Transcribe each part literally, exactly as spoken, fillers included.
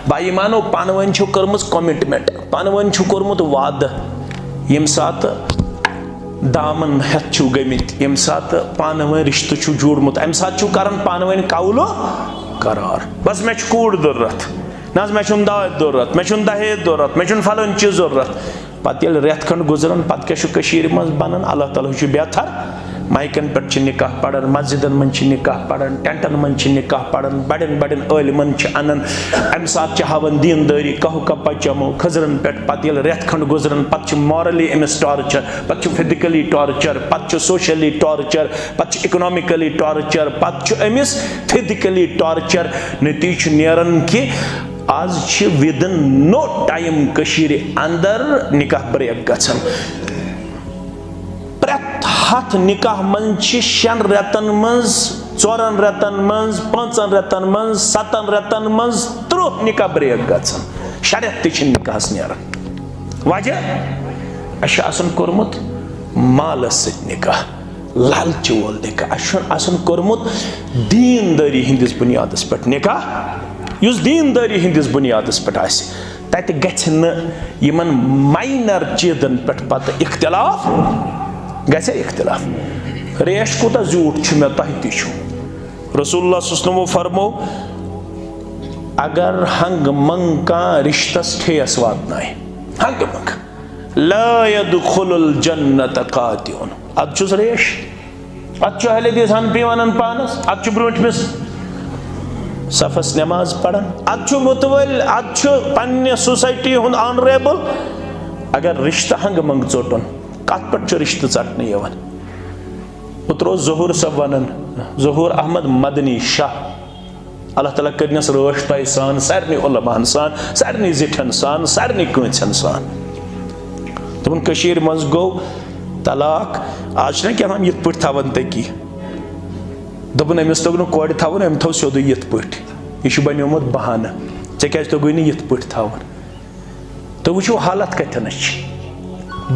بھائی مانو، پانہٕ ؤنۍ چھُو کٔرمٕژ کمٹمنٹ، پانہٕ ؤنۍ چھُو کوٚرمُت وعدٕ، ییٚمہِ ساتہٕ دامن ہٮ۪تھ چھِو گٔمٕتۍ، ییٚمہِ ساتہٕ پانہٕ ؤنۍ رشتہٕ چھُو جوڑمُت، امہِ ساتہٕ چھِو کران پانہٕ ؤنۍ قولو قرار، بس مےٚ چھُ کوٗر ضروٗرت، نہ حظ مےٚ چھُنہٕ داج ضروٗرت، مےٚ چھُنہٕ دہیج ضروٗرت، مےٚ چھُنہٕ فلٲنۍ چیٖز ضروٗرت۔ پتہٕ ییٚلہِ رٮ۪تھ کھنٛڈ گُزران، پتہٕ کیٛاہ چھُ کٔشیٖرِ منٛز بنان؟ اللہ تعالیٰ ہٕے چھُ بہتر۔ مایکن پٮ۪ٹھ چھِ نکاح پران، مسجدن منٛز چھِ نکاح پران، ٹینٹن منٛز چھِ نکاح پران، بڑٮ۪ن بڑٮ۪ن عٲلمن چھِ انان۔ امہِ ساتہٕ چھِ ہاوان دیندٲری، کہوٕ کپا چمو کھٔزرن پٮ۪ٹھ۔ پتہٕ ییٚلہِ رٮ۪تھ کھنٛڈ گُزران، پتہٕ چھُ مارلی أمِس ٹارچر، پتہٕ چھُ فزیکلی ٹارچر، پتہٕ چھُ سوشلی ٹارچر، پتہٕ چھُ اکنامکلی ٹارچر، پتہٕ چھُ أمِس فزیکلی ٹارچر۔ نتیجہٕ چھُ نیران کہِ آز چھِ within no time کٔشیٖرِ اندر نکاح بریک گژھان۔ پرٛٮ۪تھ ہتھ نکاح منٛز چھِ شٮ۪ن رٮ۪تن منٛز، ژورن رٮ۪تن منٛز، پانٛژن رٮ۪تن منٛز، ستن رٮ۪تن منٛز ترٕٛہ نکاح بریک گژھان۔ شےٚ رٮ۪تھ تہِ چھِنہٕ نکاحس نیران۔ وجہ؟ اَسہِ چھُ آسان کوٚرمُت مالس سۭتۍ نکاح، لالچہِ وول نکاح۔ اَسہِ چھُنہٕ آسان کوٚرمُت دیندٲری ہٕنٛدِس بُنیادس پٮ۪ٹھ نکاح، یُس دیندٲری ہٕنٛدِس بُنیادس پٮ۪ٹھ آسہِ۔ تَتہِ گژھِ نہٕ یِمن ماینر چیٖزن پٮ۪ٹھ پتہٕ اختلاف۔ گژھِ اختلاف؟ ریش کوٗتاہ زیوٗٹھ چھُ مےٚ، تۄہہِ تہِ چھُ۔ رسول اللہ صلی اللہ علیہ وسلم فرمو، اگر ہنگ منگ کانٛہہ رشتس ٹھیس واتنایہِ، ہنگ منگ، لا يدخل الجنة قاطع۔ اتھ چھُس ریش۔ اتھ چھُ اہل حدیث حنفی ونان پانس، اتھ چھُ برونٹھمِس صفس نماز پران، اتھ چھُ متوٲلۍ، اتھ چھُ پننہِ سوسائٹی ہُنٛد آنریبل۔ اگر رشتہٕ ہنگہٕ منگہٕ ژوٚٹُن، کتھ پٮ۪ٹھ چھُ رشتہٕ ژٹنہٕ یِوان؟ اوترٕ اوس ظہور صٲب ونان، ظہور احمد مدنی شاہ، اللہ تعالیٰ کٔرنَس رٲچھ تۄہہِ سان، سارنٕے علماہن سان، سارنٕے زِٹھٮ۪ن سان، سارنٕے کٲنٛسٮ۪ن سان۔ دوٚپُن، کٔشیٖرِ منٛز گوٚو طلاق، آز چھِنہ کیٛاہ تام یِتھ پٲٹھۍ تھاوان تٔکی۔ دوٚپُن، أمِس توٚگ نہٕ کورِ تھاوُن، أمۍ تھوٚو سیوٚدُے یِتھ پٲٹھۍ۔ یہِ چھُ بنیومُت بہانہٕ، ژےٚ کیٛازِ توٚگُے نہٕ یِتھ پٲٹھۍ تھاوُن؟ تُہۍ وٕچھِو حالت کَتٮ۪نَس چھِ۔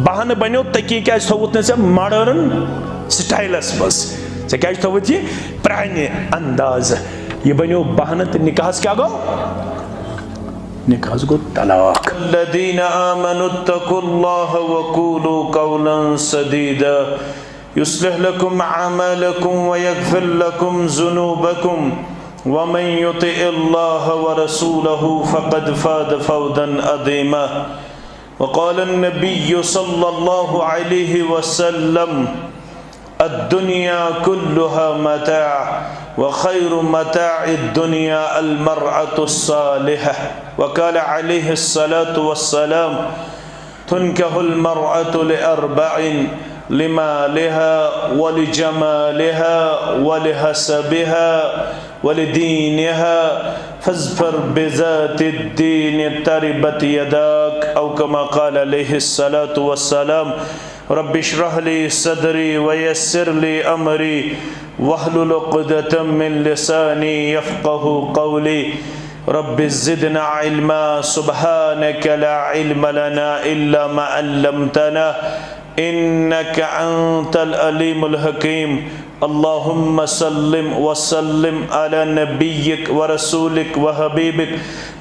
بہانہٕ بنیو تٔکی کیٛازِ تھوٚوُتھ نہٕ ژےٚ ماڈٲرٕن سٹایلَس منٛز؟ ژےٚ کیٛازِ تھوٚوُتھ یہِ پرٛانہِ اندازٕ؟ یہِ بنیو بہانہٕ تہٕ نکاحَس کیٛاہ گوٚو؟ نکاحَس گوٚو طلاق۔ الذين آمنوا اتقوا الله وقولوا قولا سديدا يصلح لكم أعمالكم ويغفر لكم ذنوبكم ومن يطع الله ورسوله فقد فاز فوزا عظيما. وقال النبي صلى الله عليه وسلم: الدنيا كلها متاع، وخير متاع الدنيا المرأة الصالحة. وقال عليه الصلاة والسلام: تنكح المرأة لأربع: لمالها ولجمالها ولحسبها ولدينها، فاظفر بذات الدين تربت يداك، أو كما قال عليه الصلاة والسلام. رب اشرح لي صدري ويسر لي أمري واحلل عقدة من لساني يفقه قولي. رب زدنا علما، سبحانك لا علم لنا إلا ما علمتنا، إنك أنت العليم الحكيم. اللهم صل وسلم على نبيك ورسولك وحبيبك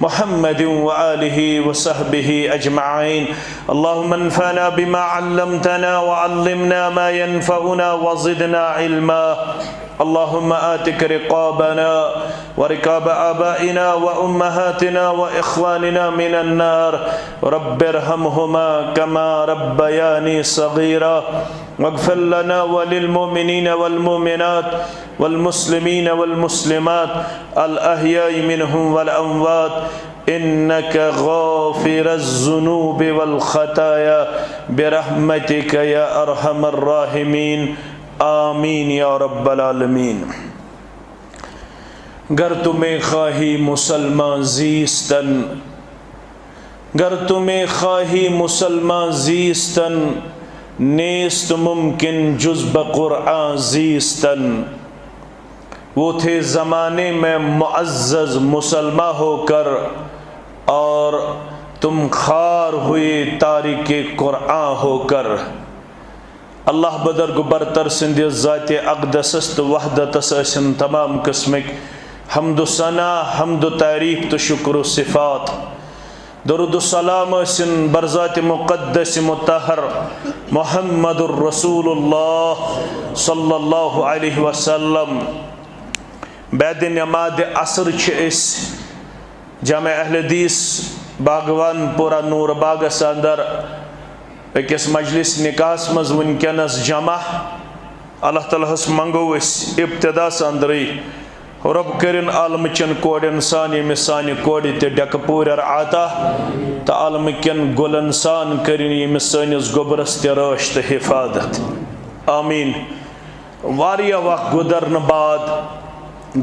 محمد وآله وصحبه أجمعين. اللهم انفعنا بما علمتنا وعلمنا ما ينفعنا وزدنا علما. اللهم اعتق رقابنا ورقاب آبائنا وأمهاتنا وإخواننا من النار. رب ارحمهما كما ربياني صغيرا. واغفر لنا وللمؤمنين والمؤمنات والمسلمين والمسلمات الأحياء منهم والأموات، إنك غافر الذنوب والخطايا، برحمتك يا أرحم الراحمين. آمين يا رب العالمين. گر تو میں خواہی مسلمان زیستن، گر تو میں خواہی مسلمان زیستن، نیست ممکن جز بہ قرآن زیستن۔ وہ تھے زمانے میں معزز مسلمان ہو کر، اور تم خوار ہوئے تارک قرآن ہو کر۔ اللہ بزرگ برتر سٕنٛدِ ذاتِ اقدسس تہٕ وحدتس ٲسِن تمام قٕسمٕکۍ حمد و ثنا، حمد و تعریف تہٕ شکر و صفات، درود و سلام ٲسِن برذات مقدس مطہر محمد رسول اللہ صلی اللہ علیہ وسلم۔ بعد نماز عصر چھِ أسۍ جامع اہل حدیث باغوان پورہ نور باغس اندر أکِس مجلس نکاحس منٛز وٕنکیٚنس جمع۔ اللہ تعالیٰ ہس منٛگو أسۍ ابتداہس اندرٕے، رۄب کٔرِن عالمہٕ چٮ۪ن کورٮ۪ن سان ییٚمِس سانہِ کورِ تہِ ڈٮ۪کہٕ پوٗرٮ۪ر عطا، تہٕ عالمہٕ کٮ۪ن گُلن سان کٔرِن ییٚمِس سٲنِس گوٚبرس تہِ رٲچھ تہٕ حفاظت۔ آمین۔ واریاہ وقت گُزرنہٕ بعد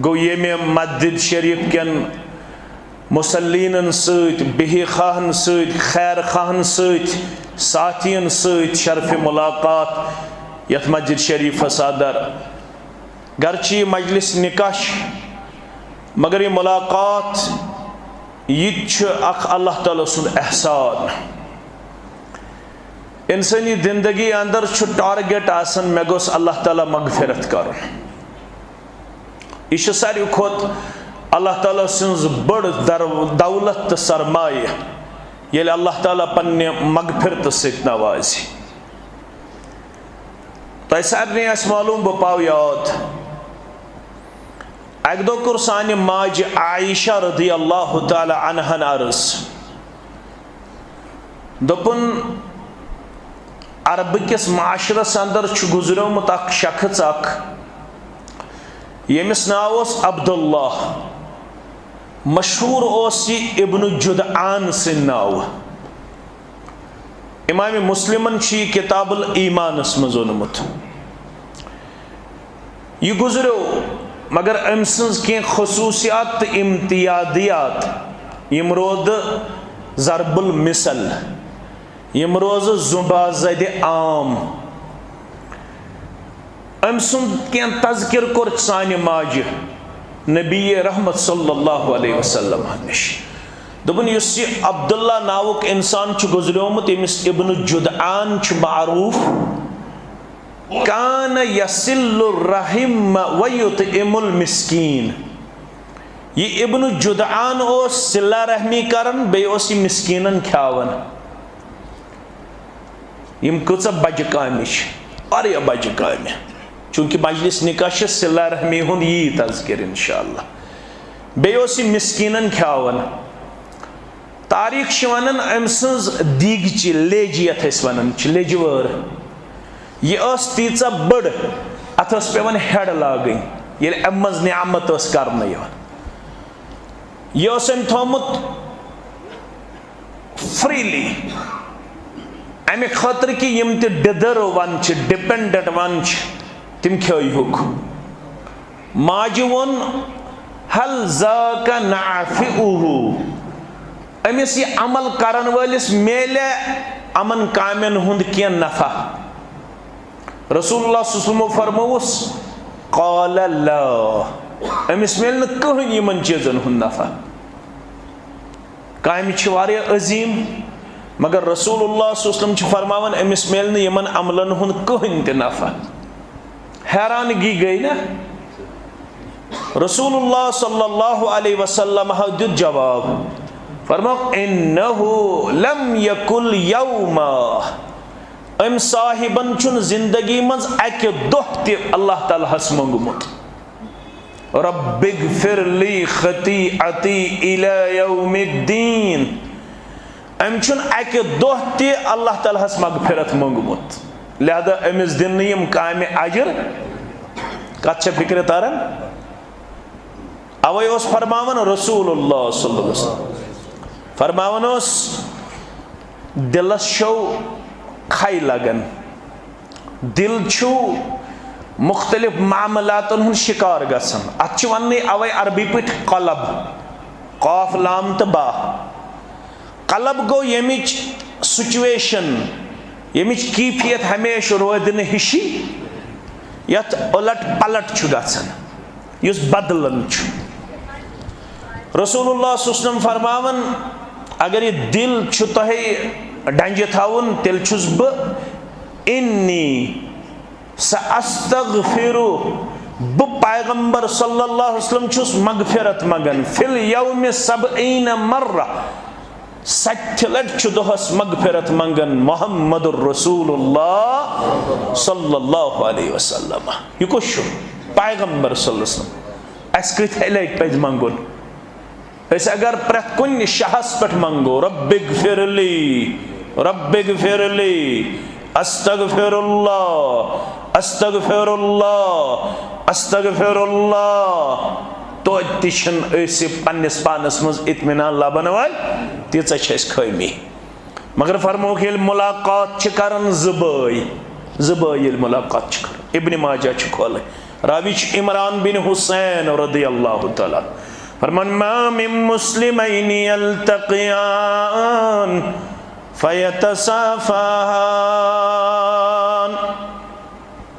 گوٚو ییٚمہِ مسجد شریف کٮ۪ن مصلینن سۭتۍ، بِہِہ خواہن سۭتۍ، خیر خواہن سۭتۍ، ساتھین سۭتۍ شرف ملاقات یتھ مسجد شریفس اندر۔ گرچہ یہ مجلس نکاح چھِ، مگر یہ ملاقات، یہ تہِ چھُ اکھ اللہ تعالیٰ سُنٛد احسان۔ انسٲنی زندگی اندر چھُ ٹارگیٹ آسان، مےٚ گوٚژھ اللہ تعالیٰ مغفرت کرُن۔ یہ چھُ ساروی کھۄتہٕ اللہ تعالیٰ سٕنٛز بٔڑ در-، دولت تہٕ سرمایہ، ییٚلہِ اللہ تعالیٰ پننہِ مغفرتہٕ سۭتۍ نوازِ۔ تۄہہِ سارنٕے آسہِ معلوم، بہٕ پاو یاد، اکہِ دۄہ کوٚر سانہِ ماجہِ عائشہ رضی اللہ تعالیٰ عنہن عرض، دوٚپُن، عربہٕ کِس معاشرس اندر چھُ گُزریومُت اکھ شخص اکھ، ییٚمِس ناو اوس عبداللہ، مشہوٗر اوس یہِ ابن جدعان سٕنٛدِ ناوٕ۔ امام مسلمن چھُ یہِ کتاب الایمانس منٛز اوٚنمُت۔ یہِ گُزریو، مگر أمۍ سٕنٛز کینٛہہ خصوٗصیات تہٕ امتیازیات، یِم روزٕ ضرب المثل، یِم روزٕ زُبا زدِ عام۔ أمۍ سُنٛد کینٛہہ تذکر کوٚر سانہِ ماجہِ نبی رحمت صلی اللہ علیہ وسلم نِش۔ دوٚپُن، یُس یہِ عبداللہ ناوُک انسان چھُ گُزریومُت، ییٚمِس ابن جدعان چھُ معروف، کان یصل الرحم و یطعم المسکین۔ یہ ابن جدعان اوس صلہ رحمی کران، بیٚیہِ اوس یہِ مسکینن کھیاوان۔ یِم کۭژاہ بجہِ کامہِ چھِ، واریاہ بجہِ کامہِ۔ چونکہ مجلس نکاح چھِ صلہ رحمی ہُنٛد یی تذکر انشاءاللہ۔ بیٚیہِ اوس یہِ مسکینن کھیاوان۔ تاریخ چھِ ونان، أمۍ سٕنٛز دیٖگچہِ، لیجہِ یتھ أسۍ ونان چھِ، لیجہِ وٲر، یہِ ٲس تیٖژاہ بٔڑ، اتھ ٲس پٮ۪وان ہٮ۪ڈ لاگٕنۍ، ییٚلہِ امہِ منٛز نعمت ٲس کرنہٕ یِوان۔ یہِ اوس أمۍ تھوٚومُت فریلی، امہِ خٲطرٕ کہِ یِم تہِ ڈِدٕر ون چھِ، ڈِپینڈنٹ ون چھِ، تِم کھیٲیہُکھ۔ ماجہِ ووٚن، "هل ذاک نافعہ؟" أمِس یہِ عمل کرن وٲلِس میلہِ یِمن کامٮ۪ن ہُنٛد کینٛہہ نفع؟ رسول اللہ صلی اللہ علیہ وسلمو فرمووُس، "قال لا"، أمِس میلہِ نہٕ کٕہٕنۍ یِمن چیٖزن ہُنٛد نفع۔ کامہِ چھِ واریاہ عظیٖم، مگر رسول اللہ صلی اللہ علیہ وسلم چھِ فرماوان، أمِس میلہِ نہٕ یِمن عملن ہُنٛد کٕہٕنۍ تہِ نفع۔ حیرانگی گٔے نا؟ رسول اللہ صلی اللہ علیہ وسلم دیُت جواب، فرمووُکھ، "انہ لم یقل یوما"، أمۍ صاحبن چھُنہٕ زندگی منٛز اکہِ دۄہ تہِ اللہ تعالیٰ ہس منٛگمُت، "رب اغفر لی خطیئتی الی یوم الدین"۔ أمۍ چھُنہٕ اکہِ دۄہ تہِ اللہ تعالیٰ ہس مغفرت منٛگمُت، لہذا أمِس دِن نہٕ یِم کامہِ اجر۔ کتھ چھےٚ فکرِ تران؟ اوے اوس فرماوان رسول اللہ صلی اللہ علیہ وسلم، فرماوان اوس، دلس چھو کھے لگان، دل چھُ مختلف معاملاتن ہُنٛد شکار گژھان۔ اتھ چھِ وننٕے اوے عربی پٲٹھۍ قلب، قاف لام تہٕ با۔ قلب گوٚو ییٚمِچ سچویشن، ییٚمِچ کیفیت ہمیشہٕ روزِ نہٕ ہِشی، یتھ اُلٹ پلٹ چھُ گژھان، یُس بدلان چھُ۔ رسول اللہ صلی اللہ علیہ وسلم فرماوان، اگر یہِ دل چھُ تۄہہِ ڈنجہِ تھاوُن، تیٚلہِ چھُس بہٕ، "انی سأستغفر بہٕ پیغمبر صلی اللہ علیہ وسلم چھُس مغفرت منگان، فی الیوم سبعین مرہ، ستہِ لٹہِ چھُ دۄہس مغفرت منگان محمد رسول اللہ صلی اللہ علیہ وسلم۔ یہِ کُس چھُ؟ پیغمبر صلی اللہ علیہ وسلم۔ اسہِ کۭتہِ لٹہِ پزِ منگُن؟ أسۍ اگر پرٛٮ۪تھ کُنہِ شاہس پٮ۪ٹھ منگو، رب اغفر لی، رب اغفر لی، استغفر اللہ، استغفر اللہ، استغفر اللہ، توتہِ تہِ چھِنہٕ أسۍ پننِس پانس منٛز اطمینان لبن وٲلۍ، تیٖژاہ چھِ اَسہِ خٲمی۔ مگر فرمووُکھ، ییٚلہِ ملاقات چھِ کران زٕ بٲے، زٕ بٲے ییٚلہِ ملاقات چھِ کران، ابن ماجہ چھُ کھولٕنۍ، راوی چھُ عمران بن حسین رضی اللہ تعالیٰ عنہ۔ فرمان، ما من مسلمین یلتقیان فیتصافحان۔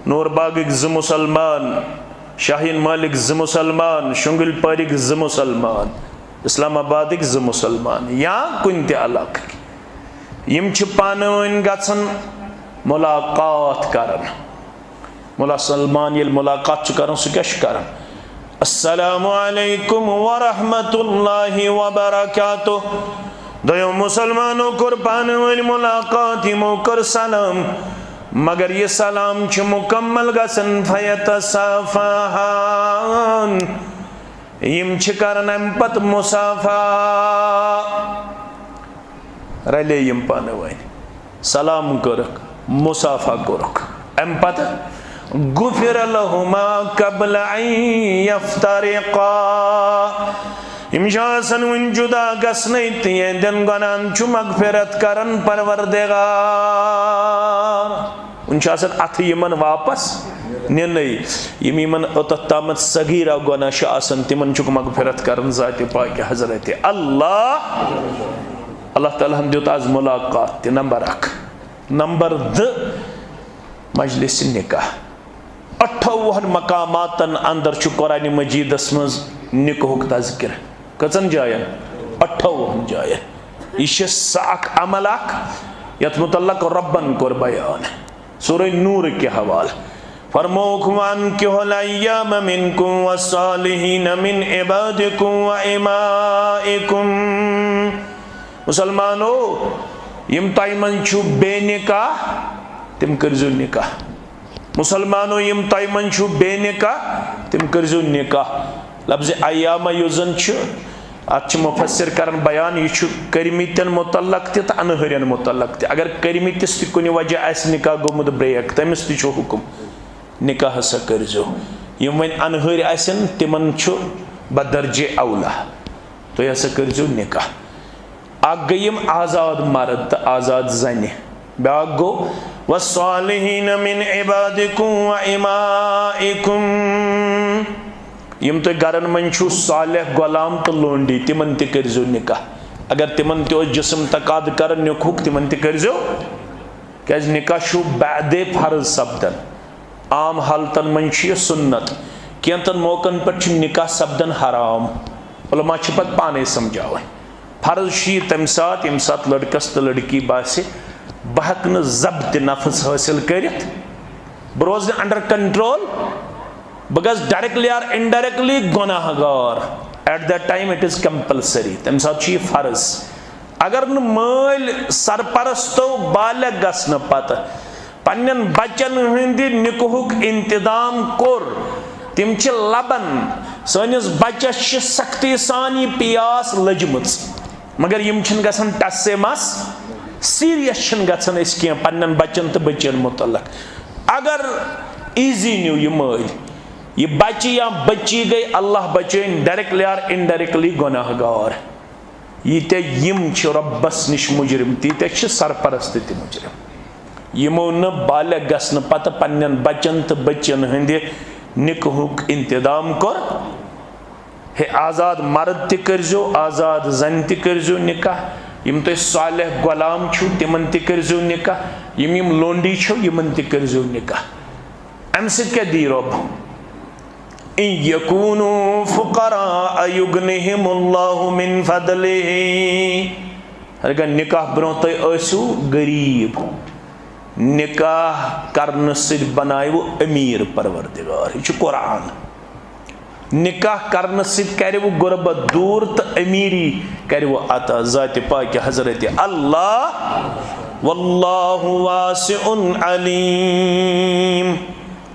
نور باغٕکۍ زٕ مسلمان، شاہین مالک زٕ مسلمان، شنگل پارٕکۍ زٕ مسلمان، اسلام آبادٕکۍ زٕ مسلمان یا کُنہِ تہِ علاقٕکۍ، یِم چھِ پانہٕ ؤنۍ گژھان ملاقات کران۔ ملا سلمان ییٚلہِ ملاقات چھُ کران، سُہ کیٛاہ چھُ کران؟ السلام علیکم ورحمۃ اللہ وبرکاتہ۔ دۄیو مسلمانو کوٚر پانہٕ ؤنۍ ملاقات، یِمو کٔر سلام، مگر یہِ سلام چھُ مکمل گژھان، فیتصافحان، یِم چھِ کران اَمہِ پتہٕ مصافحہ۔ رلے یِم پانہٕ ؤنۍ، سلام کوٚرُکھ، مصافحہ کوٚرُکھ۔ اَمہِ پتہٕ غفر لہما قبل ان یفترقا۔ یِم چھِ آسان وُنہِ جُدا گژھنَے، تِہنٛدٮ۪ن گۄناہن چھُ مغفرت کران پروردگار۔ وُنہِ چھُ آسان اَتھٕ یِمن واپس نِنَے۔ یِم یِمن اوٚتتھ تامَتھ صغیرہ گۄناہ چھِ آسان، تِمن چھُکھ مغفرت کران ذاتِ پاکہِ حضرت اللہ۔ اللہ تعالیٰ ہن دیُت آز ملاقات تہِ، نمبر اکھ۔ نمبر دہ، مجلس نکاح۔ اَٹھووُہن مقاماتن اندر چھُ قرآن مجیدس منٛز نکاحُک تذکر۔ کٔژن جاین؟ اَٹھووُہن جاین۔ یہِ چھِ سۄ اکھ عمل اکھ یتھ متعلق رۄبن کوٚر بیان۔ سورہ نور کہِ حوالہٕ فرمووُکھ، وَأَنكِحُوا الْأَيَامَىٰ مِنكُمْ وَالصَّالِحِينَ مِنْ عِبَادِكُمْ وَإِمَائِكُمْ۔ مسلمانو، یِم تۄہہِ منٛز چھِو بے نکاح، تِم کٔرۍزیو نکاح۔ مسلمانو، یِم تۄہہِ منٛز چھِو بے نکاح، تِم کٔرۍزیو نکاح۔ لفظِ ایامہ یُس زن چھُ، اتھ چھِ مفسر کران بیان، یہِ چھُ کٔرمٕتٮ۪ن متعلق تہِ تہٕ انہٲرٮ۪ن متعلق تہِ۔ اگر کٔرمٕتِس تہِ کُنہِ وجہ آسہِ نکاح گوٚمُت break، تٔمِس تہِ چھُ حُکم، نکاح ہسا کٔرۍزیو۔ یِم وۄنۍ انہٲرۍ آسن، تِمن چھُ بدرجِ اولا، تُہۍ ہسا کٔرۍزیو نکاح۔ اکھ گٔے یِم آزاد مرد تہٕ آزاد زنہِ، بیٛاکھ گوٚو، "والصالحین من عبادکم و امائکم"، یِم تُہۍ گرن منٛز چھِو صالح غلام تہٕ لونڈی، تِمن تہِ کٔرۍزیو نکاح۔ اگر تِمن تہِ اوس جسم تقاضہٕ کران نکاحُک، تِمن تہِ کٔرۍزیو، کیازِ نکاح چھُ بعدے فرض سپدان۔ عام حالتن منٛز چھُ یہِ سُنت، کینٛژن موقعن پٮ۪ٹھ چھُ نکاح سپدان حرام۔ علماء چھِ پتہٕ پانے سمجھاوان۔ فرض چھُ یہِ تمہِ ساتہٕ، ییٚمہِ ساتہٕ لڑکس تہٕ لڑکی باسہِ، بہٕ ہٮ۪کہٕ نہٕ ضبطِ نفس حٲصِل کٔرِتھ، بہٕ روزٕ نہٕ under control، بہٕ گژھٕ directly or indirectly گۄناہ گار۔ At that time it is compulsory، تمہِ ساتہٕ چھُ یہِ فرض۔ اگر نہٕ مٲلۍ سرپرستو بالغ گژھنہٕ پتہٕ پننٮ۪ن بچن ہٕنٛدِ نکاحُک انتظام کوٚر، تِم چھِ لبن، سٲنِس بچس چھِ سختی سان یہِ پیاس لٔجمٕژ، مگر یِم چھِنہٕ گژھان ٹس سے مس، serious چھِنہٕ گژھان أسۍ کینٛہہ پننٮ۪ن بچن تہٕ بچین متعلق۔ اگر easy نیو یہِ مٲلۍ، یہِ بچہِ یا بچی گٔے، اللہ بچٲیِن، directly or indirectly گۄناہ گار۔ ییٖتیٛاہ یِم چھِ رۄبس نِش مُجرِم، تیٖتیٛاہ چھِ سرپرست تہِ مُجرِم، یِمو نہٕ بالغ گژھنہٕ پتہٕ پننٮ۪ن بچن تہٕ بچین ہٕنٛدِ نکاحُک انتظام کوٚر۔ ہے، آزاد مرد تہِ کٔرۍزیو، آزاد زنہِ تہِ کٔرۍزیو نکاح، یِم تُہۍ صالح غلام چھِو، تِمن تہِ کٔرۍزیو نکاح، یِم یِم لونڈی چھِو، یِمن تہِ کٔرۍزیو نکاح۔ امہِ سۭتۍ کیٛاہ دی رۄب؟ ان یکونوا فقراء یغنہم اللہ من فضلہ۔ اگر نکاح برونٛہہ تُہۍ ٲسِو غریب، نکاح کرنہٕ سۭتۍ بنایوٕ امیر پروردگار۔ یہِ چھُ قرآن۔ نکاح کرنہٕ سۭتۍ کرِوٕ غربت دور تہٕ امیری کرِوٕ عطا ذات پاک حضرت اللہ۔ واللہ واسع علیم۔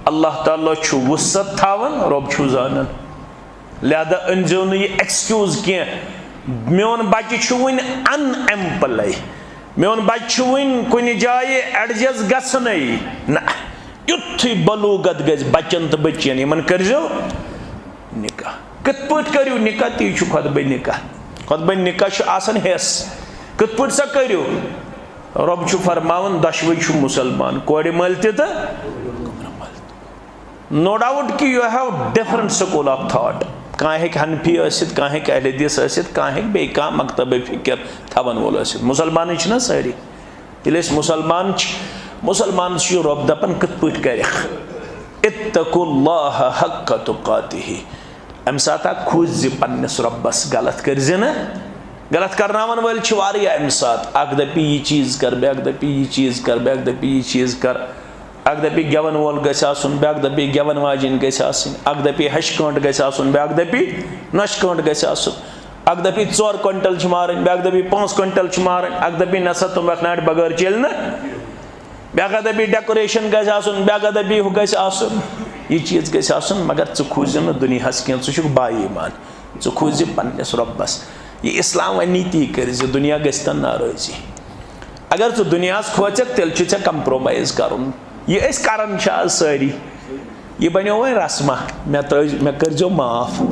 اللہ تعالیٰ چھُ وسعت تھاوان، رۄب چھُ زانان۔ لہذا أنزیو نہٕ یہِ excuse کینٛہہ، "میون بچہِ چھُ وُنہِ unemployed، میون بچہِ چھُ وُنہِ کُنہِ جایہِ adjust گژھنَے۔" نہ، یُتھُے بلوغت گژھِ بچن تہٕ بچین، یِمن کٔرزیو نکاح۔ کِتھ پٲٹھۍ کٔرِو نکاح؟ تی چھُ خطبہ نکاح۔ خطبہ نکاح چھُ آسان حصہٕ۔ کِتھ پٲٹھۍ سا کٔرِو؟ رۄب چھُ فرماوان، دۄشوے چھُ مسلمان، کورِ مٲلۍ تہِ تہٕ کورِ مٲلۍ تہِ۔ No doubt کہِ you have different school of thought۔ کانٛہہ ہیٚکہِ حنفی ٲسِتھ، کانٛہہ ہیٚکہِ اہل حدیث ٲسِتھ، کانٛہہ ہیٚکہِ بیٚیہِ کانٛہہ مکتبہ فکر تھاوَن وول ٲسِتھ۔ مسلمانٕے چھِنہ سٲری؟ ییٚلہِ أسۍ مسلمان چھِ، مسلمانس چھُ رۄب دپان کِتھ پٲٹھۍ کرکھ؟ "اتقوا اللہ حق تقاتہ"۔ امہِ ساتہٕ ہا کھوٗژ زِ پننِس رۄبس، غلط کٔرۍ زِ نہٕ۔ غلط کرناون وٲلۍ چھِ واریاہ امہِ ساتہٕ۔ اکھ دپہِ یہِ چیٖز کر، بیٛاکھ دپہِ یہِ چیٖز کر، بیٛاکھ دپہِ یہِ چیٖز کر۔ اکھ دپہِ گٮ۪ون وول گژھِ آسُن، بیٛاکھ دپہِ گٮ۪ون واجِنۍ گژھِ آسٕنۍ، اکھ دپہِ ہشہِ کٲنٛٹہٕ گژھِ آسُن، بیٛاکھ دپہِ نۄشہِ کٲنٛٹہٕ گژھِ آسُن۔ اکھ دپہِ ژور کوینٹل چھِ مارٕنۍ، بیٛاکھ دپہِ پانٛژھ کوینٹل چھِ مارٕنۍ، اکھ دپہِ نسا تُمبکھ نارِ بغٲر چلہِ نہٕ، بیٛاکھ دپہِ decoration گژھِ آسُن، بیٛاکھ دپہِ ہُہ گژھِ آسُن، یہِ چیٖز گژھِ آسُن، مگر ژٕ کھوٗژ زِ نہٕ دُنیاہس کینٛہہ، ژٕ چھُکھ با ایمان، ژٕ کھوٗژ زِ پننِس رۄبس۔ یہِ اسلام ونہِ تی کٔرۍ زِ دُنیا گژھِ تن ناراضی۔ اگر ژٕ دُنیاہس کھوژکھ، تیٚلہِ چھُ ژےٚ compromise کرُن۔ یہِ أسۍ کران چھِ آز سٲری۔ یہِ بنیو وۄنۍ رسمہ۔ مےٚ ترٲوۍ، مےٚ کٔرۍزیو معاف۔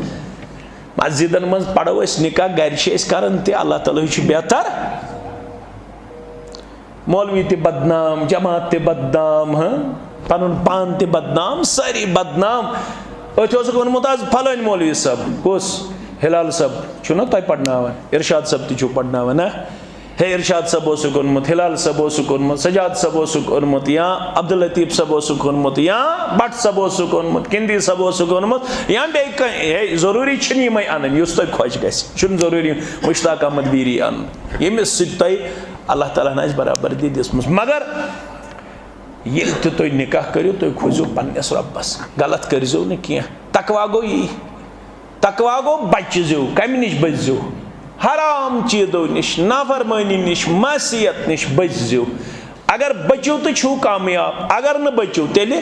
مسجدن منٛز پرو أسۍ نکاح، گرِ چھِ أسۍ کران تہِ، اللہ تعالیٰ ہٕے چھُ بہتر۔ مولوی تہِ بدنام، جماعت تہِ بدنام، ہاں، پنُن پان تہِ بدنام، سٲری بدنام۔ أتھۍ اوسُکھ ووٚنمُت آز فلٲنۍ مولوی صٲب، کُس؟ ہلال صٲب چھُو نا تۄہہِ پرناوان، ارشاد صٲب تہِ چھُو پرناوان، ہاں؟ ہے، ارشاد صٲب اوسُکھ اوٚنمُت، ہلال صٲب اوسُکھ اوٚنمُت، سجاد صٲب اوسُکھ اوٚنمُت، یا عبداللطیف صٲب اوسُکھ اوٚنمُت، یا بٹ صٲب اوسُکھ اوٚنمُت، کندی صٲب اوسُکھ اوٚنمُت، یا بیٚیہِ کانٛہہ۔ ہے، ضروٗری چھِنہٕ یِمے اَنٕنۍ، یُس تۄہہِ خۄش گژھِ۔ چھُنہٕ ضروٗری مشتاق احمد ویری اَنُن، ییٚمِس سۭتۍ تۄہہِ اللہ تعالیٰ ہن آسہِ برابردی دِژمٕژ۔ مگر ییٚلہِ تہِ تُہۍ نکاح کٔرِو، تُہۍ کھوٗژِو پننِس رۄبس، غلط کٔرۍزیو نہٕ کینٛہہ۔ تقویٰ گوٚو یی۔ تقویٰ گوٚو بچزیو، کمہِ نِش بچزیو؟ حرام چیٖزو نِش، نافرمٲنی نِش، معصیت نِش بچزیو۔ اگر بچِو تہٕ چھِو کامیاب، اگر نہٕ بچِو تیٚلہِ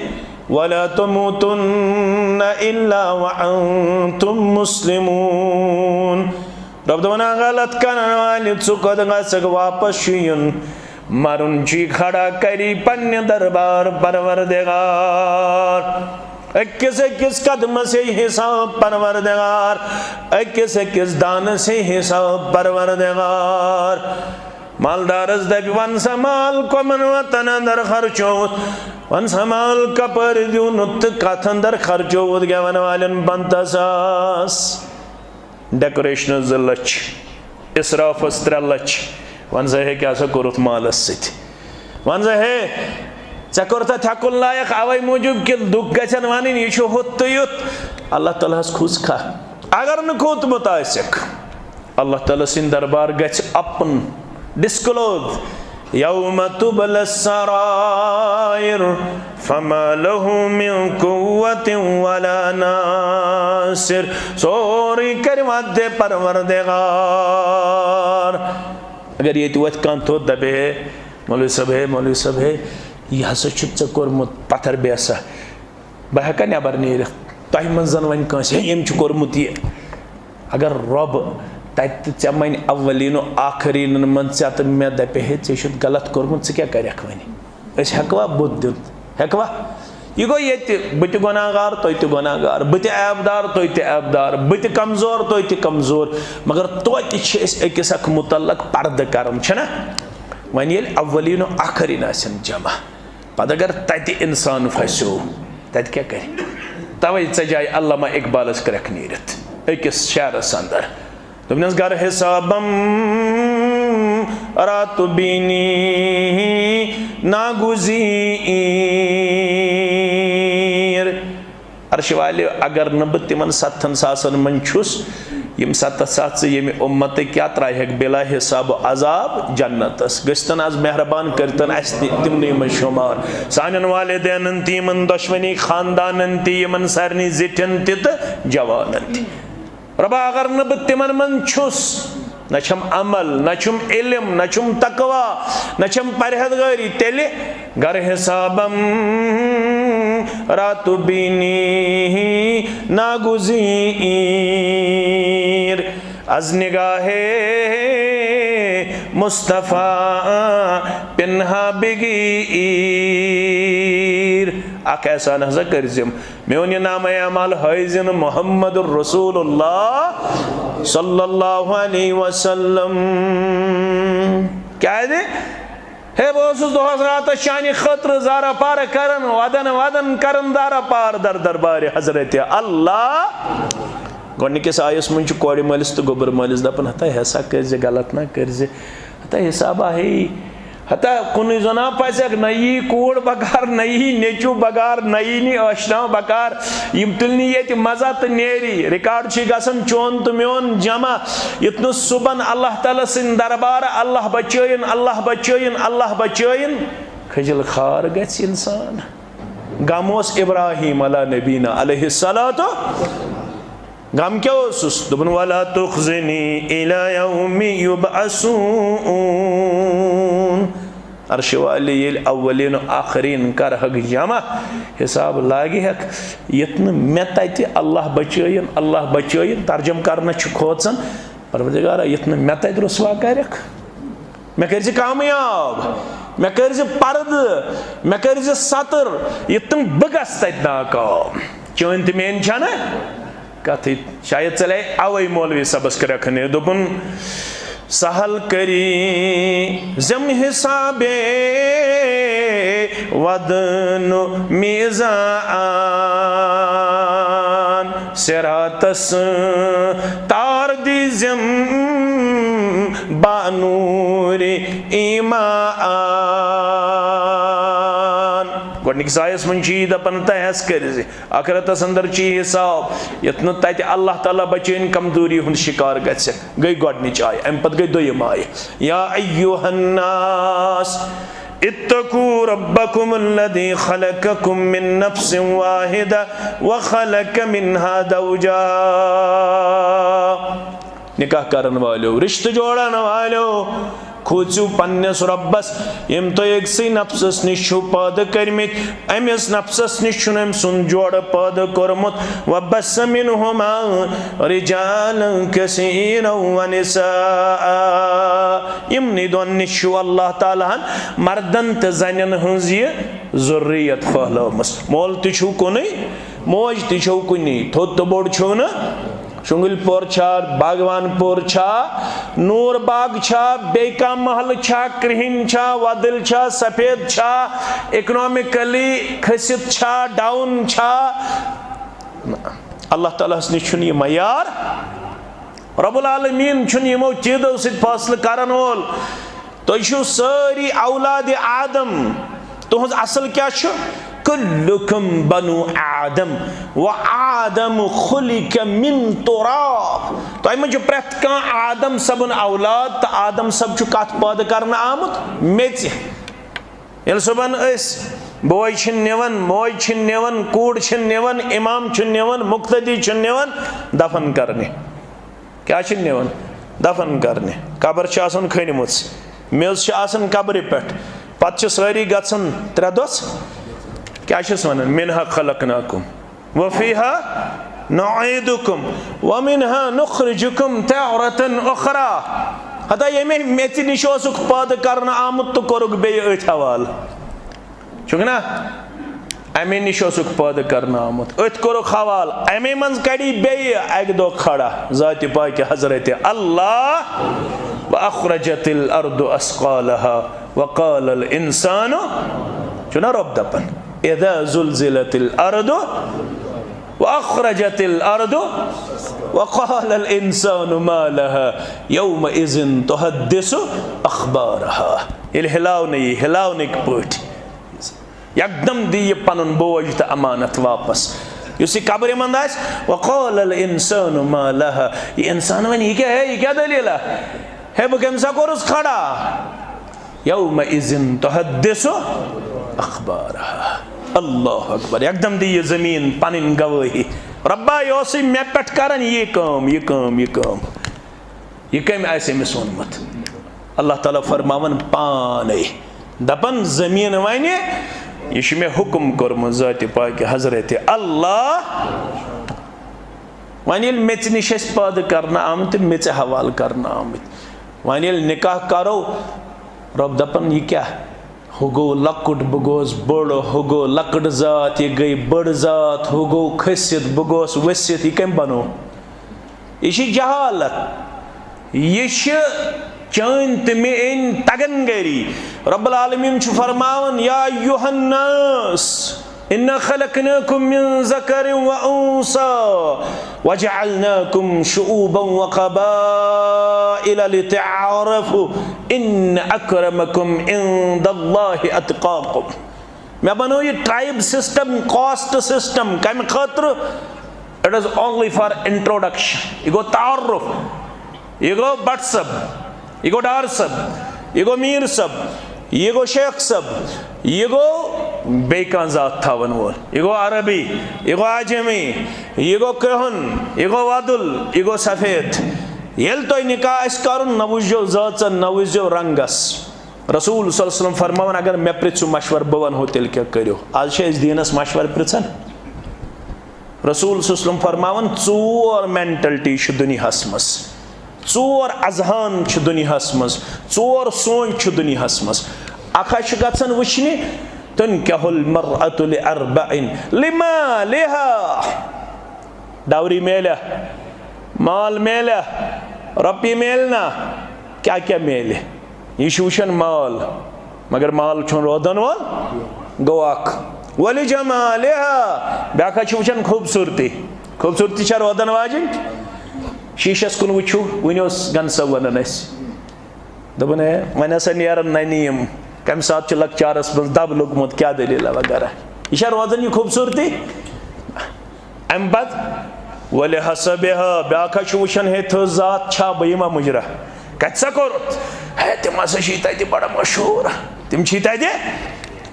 ولا تموتن الا وانتم مسلمون۔ رب دپان، غلط کرن والہِ، ژٕ کوٚت گژھکھ؟ واپس چھُ یُن۔ مرُن چھُے کھڑا کری پننہِ دربار پروردگار۔ أکِس أکِس قدمس ہے حساب پروردگار، أکِس أکِس دانس ہے حساب پروردگار۔ مالدارس دپہِ، ون سا مال کمن وتن اندر خرچووُتھ، ون سا مال کپٲرۍ دیُن تہٕ کتھ اندر خرچووُتھ گٮ۪ون والٮ۪ن پنٛژاہ ساس۔ ڈیکوریشنس زٕ لچھ، اسرافس ترٛےٚ لچھ۔ ون سا ہے، کیٛاہ سا کوٚرُتھ مالس سۭتۍ؟ ون سا ہے، ژےٚ کوٚرتھ اتھ حق اللایق اوے موٗجوٗب کہِ لُکھ گژھن ونٕنۍ، یہِ چھُ ہُتھ تہٕ یُتھ۔ اللہ تعالیٰ ہس کھوٗژکھا؟ اگر نہٕ کھوٗژمُت آسٮ۪کھ، اللہ تعالیٰ سٕنٛدِ دربار گژھِ اپُن disclose۔ یوم تبل السرائر فما له من قوة ولا ناصر۔ سورُے کرِ وعدے پروردگار۔ اگر ییٚتہِ وۄتھِ کانٛہہ تھوٚد دپہِ، ہے مولوی صٲب، ہے مولوی صٲب، ہے، یہِ ہسا چھُ ژےٚ کوٚرمُت پتھر بیسا۔ بہٕ ہٮ۪کا نٮ۪بر نیٖرِتھ؟ تۄہہِ منٛز زن وۄنۍ کٲنٛسہِ، ہے، ییٚمۍ چھُ کوٚرمُت یہِ۔ اگر رۄب تتہِ تہِ ژےٚ منہِ اولینو آخرینن منٛز ژےٚ تہٕ مےٚ دپہِ، ہے، ژےٚ چھُتھ غلط کوٚرمُت، ژٕ کیٛاہ کرکھ وۄنۍ؟ أسۍ ہٮ۪کوا بُتھ دِتھ؟ ہٮ۪کوا؟ یہِ گوٚو ییٚتہِ، بہٕ تہِ گۄناہ گار، تُہۍ تہِ گۄناہ گار، بہٕ تہِ عیب دار، تُہۍ تہِ عیب دار، بہٕ تہِ کمزور، تُہۍ تہِ کمزور، مگر توتہِ چھِ أسۍ أکِس اکھ متعلق پردٕ کران، چھِنہ؟ وۄنۍ ییٚلہِ اولین و آخرین آسن جمع، پتہٕ اگر تتہِ انسان پھسیو، تتہِ کیٛاہ کرِ؟ توے ژجایہِ علامہ اقبالس کرٛٮ۪کھ نیٖرِتھ أکِس شعرس اندر۔ دوٚپنس، "گر حسابم رات بینی ناگزیر۔" عرش والے، اگر نہٕ بہٕ تِمن ستتھن ساسن منٛز چھُس، یِم ستتھ ساس ژٕ ییٚمہِ اُمتٕکۍ، کیٛاہ ترٛایہَکھ بِلا حساب و عذاب جنتس؟ گٔژھتن از مہربان، کٔرتن اسہِ تہِ تِمنٕے منٛز شُمار۔ سانٮ۪ن والدینن تہِ، یِمن دۄشوٕنی خاندانن تہِ، یِمن سارنٕے زِٹھٮ۪ن تہِ تہٕ جوانن تہِ۔ رۄبا، اگر نہٕ بہٕ تِمن منٛز چھُس، نہ چھم عمل، نہ چھُم علم، نہ چھُم تقوی، نہ چھم پرہیزگٲری، تیٚلہِ گر حسابم راتو بینی ناگزیر، از نگاہ مصطفیٰ پنہا بگیر۔ اکھ احسان ہسا کٔرزِم، میون یہِ نامہ اعمال ہٲیزِ نہٕ محمد رسول اللہ صلی اللہ علیہ وسلم۔ کیازِ؟ ہے، بہٕ اوسُس دۄہس راتس چانہِ خٲطرٕ زارہ پارٕ کران، ودن ودن کران دارہ پار در دربارِ حضرت اللہ۔ گۄڈٕنِکِس آیس منٛز چھُ کورِ مٲلِس تہٕ گوٚبُر مٲلِس دپان، ہتا حصہ کٔرزِ، غلط نہ کٔرزِ، ہتا حسابہ ہے، ہتا کُنُے زوٚنا پھسکھ، نہ یی کوٗر بکار، نہ یی نیٚچو بکار، نہ یی نی ٲشناو بکار۔ یِم تُلنہِ ییٚتہِ مزہ تہٕ نیری۔ ریکارڈ چھُ گژھان چون تہٕ میون جمع۔ یُتھ نہٕ صُبحن اللہ تعالیٰ سٕنٛدِ دربارٕ اللہ بچٲیِن، اللہ بچٲیِن، اللہ بچٲیِن، کھجل خوار گژھِ انسان۔ غم اوس ابراہیم علیٰ نبینا علیہ الصلوۃ۔ غم کیٛاہ اوسُس؟ دوٚپُن، ولا تخزنی الی یوم یبعثون۔ عرشہِ والہِ ییٚلہِ اولین و آخرین کرہکھ جمع، حساب لاگہِ ہکھ، یتھ نہٕ مےٚ تتہِ اللہ بچٲیِن، اللہ بچٲیِن، ترجمہٕ کرنس چھُ کھوژان، پروردگارا، یتھ نہٕ مےٚ تتہِ رسوا کرکھ، مےٚ کٔرزِ کامیاب، مےٚ کٔرزِ پردٕ، مےٚ کٔرزِ ستر، یتھ نہٕ بہٕ گژھٕ تتہِ ناکام۔ چٲنۍ تہٕ میٲنۍ چھنہٕ کتھٕے۔ شاید ژلے اوے مولوی صٲبس کرٛکھنہِ، دوٚپُن، سہل کٔری زم حسابے ودن میزان، صراطس تار دی زم بانور ایمان۔ گۄڈٕنِکِس آیس منٛز چھُ یہِ دپان، تہٕ ہٮ۪س کٔرۍ زِ۔ آخرتس اندر چی حساب، یتھ نہٕ تتہِ اللہ تعالیٰ بچٲیِن کمزوری ہُنٛد شکار گژھِ۔ گٔے گۄڈٕنِچ آیہِ، امہِ پتہٕ گٔے دوٚیِم آیہِ، یا ایھا الناس اتقوا ربکم الذی خلقکم من نفس واحدہ وخلق منها زوجہا۔ نکاح کرن والیو، رشتہٕ جوڑن والیو، کھوژِو پننِس رۄبس، ییٚمۍ تۄہہِ أکسٕے نفسس نِش چھِو پٲدٕ کٔرمٕتۍ، أمِس نفسس نِش چھُنہٕ أمۍ سُنٛد جوڑٕ پٲدٕ کوٚرمُت۔ وبث منہما رجالا کثیرا ونساء۔ یِمنٕے دۄن نِش چھُ اللہ تعالیٰ ہن مردن تہٕ زنٮ۪ن ہٕنٛز یہِ ذُریت پھٔہلٲومٕژ۔ مول تہِ چھُو کُنُے، موج تہِ چھو کُنی، تھوٚد تہٕ بوٚڑ چھو نہٕ۔ شُنٛگٕلۍ پور چھا، باغوان پور چھا، نور باغ چھا، بیٚیہِ کانٛہہ محلہٕ چھا، کرٛہِنۍ چھا، وۄدٕلۍ چھا، سفید چھا، اکنامکلی کھٔسِتھ چھا، ڈاؤن چھا؟ اللہ تعالیٰ ہس نِش چھُنہٕ یہِ معیار۔ رب العالمین چھُنہٕ یِمو چیٖزو سۭتۍ فٲصلہٕ کرن وول۔ تُہۍ چھِو سٲری اولاد آدم۔ تُہنٛز اصل کیٛاہ چھُ؟ کلکم بنو آدم و آدم خلق من تراب۔ تۄہہِ منٛز چھُ پرٛٮ۪تھ کانٛہہ آدم صٲبُن اولاد، تہٕ آدم صٲب چھُ کتھ پٲدٕ کرنہٕ آمُت؟ میٚژِ۔ ییٚلہِ صُبحن أسۍ بوے چھِ نِوان، موج چھِ نِوان، کوٗر چھِ نِوان، امام چھُ نِوان، مقتدی چھُ نِوان دفن کرنہِ۔ کیٛاہ چھِ نِوان؟ دفن کرنہِ۔ قبر چھِ آسان کھٔنِمٕژ، میٚژ چھِ آسان قبرِ پٮ۪ٹھ۔ پتہٕ چھِ سٲری گژھان ترٛےٚ دۄہ، کیٛاہ چھِس ونان؟ منها خلقناکم وفیها نعیدکم ومنها نخرجکم تارة اخری۔ ہتا ییٚمے میٚژِ نِش اوسُکھ پٲدٕ کرنہٕ آمُت تہٕ کوٚرُکھ بیٚیہِ أتھۍ حوالہٕ۔ چھُکھ نا؟ اَمے نِش اوسُکھ پٲدٕ کرنہٕ آمُت۔ أتھۍ کوٚرُکھ حوالہٕ۔ اَمے منٛز کڑی بیٚیہِ اَکہِ دۄہ کھڑا ذاتِ پاکہِ حضرت اللہ۔ وَأَخْرَجَتِ الْأَرْضُ أَثْقَالَهَا وَقَالَ الْإِنسَانُ، چھُنہ رۄب دَپان، اِذَا زُلْزِلَتِ الْأَرْضُ وَأَخْرَجَتِ الْأَرْضُ وَقَالَ الْإِنسَانُ مَا لَهَا يَوْمَئِذٍ تُحَدِّثُ أَخْبَارَهَا۔ ییٚلہِ ہِلاونہٕ یی، ہِلاونٕکۍ پٲٹھۍ۔ یکدم دی یہِ پنُن بوج تہٕ امانت واپس۔ یُس یہِ قبرِ منٛز آسہِ، وقال الانسان ما لها، یہِ انسان وَنہِ، یہِ کیٛاہ ہے، یہِ کیٛاہ دٔلیٖلہ؟ ہے، بہٕ کٔمۍ سا کوٚرُس کھڑا؟ یومئذ تحدث اخبارها۔ اللہ اکبر، یکدم دی یہِ زمین پنٕنۍ گوٲہی، رۄبا، یہِ اوسُے مےٚ پٮ۪ٹھ کران یہِ کٲم، یہِ کٲم، یہِ کٲم۔ یہِ کٔمۍ آسہِ أمِس ووٚنمُت؟ اللہ تعالیٰ فرماوان پانے، دپان، زمین وَنہِ، یہِ چھُ مےٚ حُکم کوٚرمُت ذاتِ پاکہِ حضرت اللہ۔ وۄنۍ ییٚلہِ میٚژِ نِش ٲسۍ پٲدٕ کرنہٕ آمٕتۍ تہٕ میٚژِ حوالہٕ کرنہٕ آمٕتۍ، وۄنۍ ییٚلہِ نکاح کرو، رۄب دپان، یہِ کیٛاہ؟ ہُہ گوٚو لۄکُٹ، بہٕ گوس بوٚڑ، ہُہ گوٚو لۄکٕٹ ذات، یہِ گٔے بٔڑ ذات، ہُہ گوٚو کھٔسِتھ، بہٕ گوس ؤسِتھ، یہِ کٔمۍ بنوو؟ یہِ چھِ جہالت، یہِ چھِ چٲنۍ تہٕ میٲنۍ تگن گری۔ رب العالمین چھُ فرماوان، یا ایھا الناس، انا خلقناکم من ذکر و انثی وجعلناکم شعوبا و قبائل لتعارفوا ان اکرمکم عند اللہ اتقاکم۔ مےٚ بنوو یہِ tribe system، caste system۔ کمہِ خٲطرٕ؟ It is only for introduction۔ یہِ گوٚو تعارُف، یہِ گوٚو بٹ صٲب، یہِ گوٚو ڈار صٲب، یہِ گوٚو میٖر صٲب، یہِ گوٚو شیخ صٲب، یہِ گوٚو بیٚیہِ کانٛہہ ذات تھاوَن وول، یہِ گوٚو عربی، یہِ گوٚو عجمی، یہِ گوٚو کرٛہُن، یہِ گوٚو وۄدُل، یہِ گوٚو سفید۔ ییٚلہِ تۄہہِ نکاح آسہِ کرُن، نہ وٕچھزیو ذٲژن، نہ وٕچھزیو رنگس۔ رسول صلی اللہ علیہ وسلم فرماوان، اگر مےٚ پرژھِو مشورٕ، بہٕ ونہو تیٚلہِ کیٛاہ کٔرِو۔ آز چھِ أسۍ دیٖنس مشورٕ پرژھان۔ رسول صلی اللہ علیہ وسلم فرماوان، ژور mentality چھِ دُنیاہس منٛز، ژور اذہان چھِ دُنیاہس منٛز، ژور سونچ چھِ دُنیاہس منٛز۔ اکھ حظ چھِ گژھان وٕچھنہِ، تنکح المرأة لأربع، لمالها، ڈاوری میلہ، مال میلہ، رۄپیہِ میلہِ نا، کیٛاہ کیٛاہ میلہِ؟ یہِ چھُ وٕچھان مال، مگر مال چھُنہٕ روزن وول، گوٚو اکھ۔ ولجمالها، بیٛاکھ حظ چھُ وٕچھان خوٗبصوٗرتی۔ خوٗبصوٗرتی چھا روزن واجِنۍ؟ شیٖشس کُن وٕچھِو، وٕنہِ اوس گنہٕ صٲب ونان اسہِ، دوٚپُن، ہے، وۄنۍ ہسا نیرن ننہِ یِم، کمہِ ساتہٕ چھُ لۄکچارس منٛز دب لوٚگمُت، کیٛاہ دٔلیٖلہ وغیرہ۔ یہِ چھا روزان یہِ خوٗبصوٗرتی؟ امہِ پتہٕ ولحسبها، بیٛاکھ حظ چھُ وٕچھان، ہے، تھٔز ذات چھا، بہٕ یِما مُجرا؟ کتہِ سا کوٚرُتھ؟ ہے، تِم ہسا چھِ تتہِ بڑٕ مشہوٗر، تِم چھِ تتہِ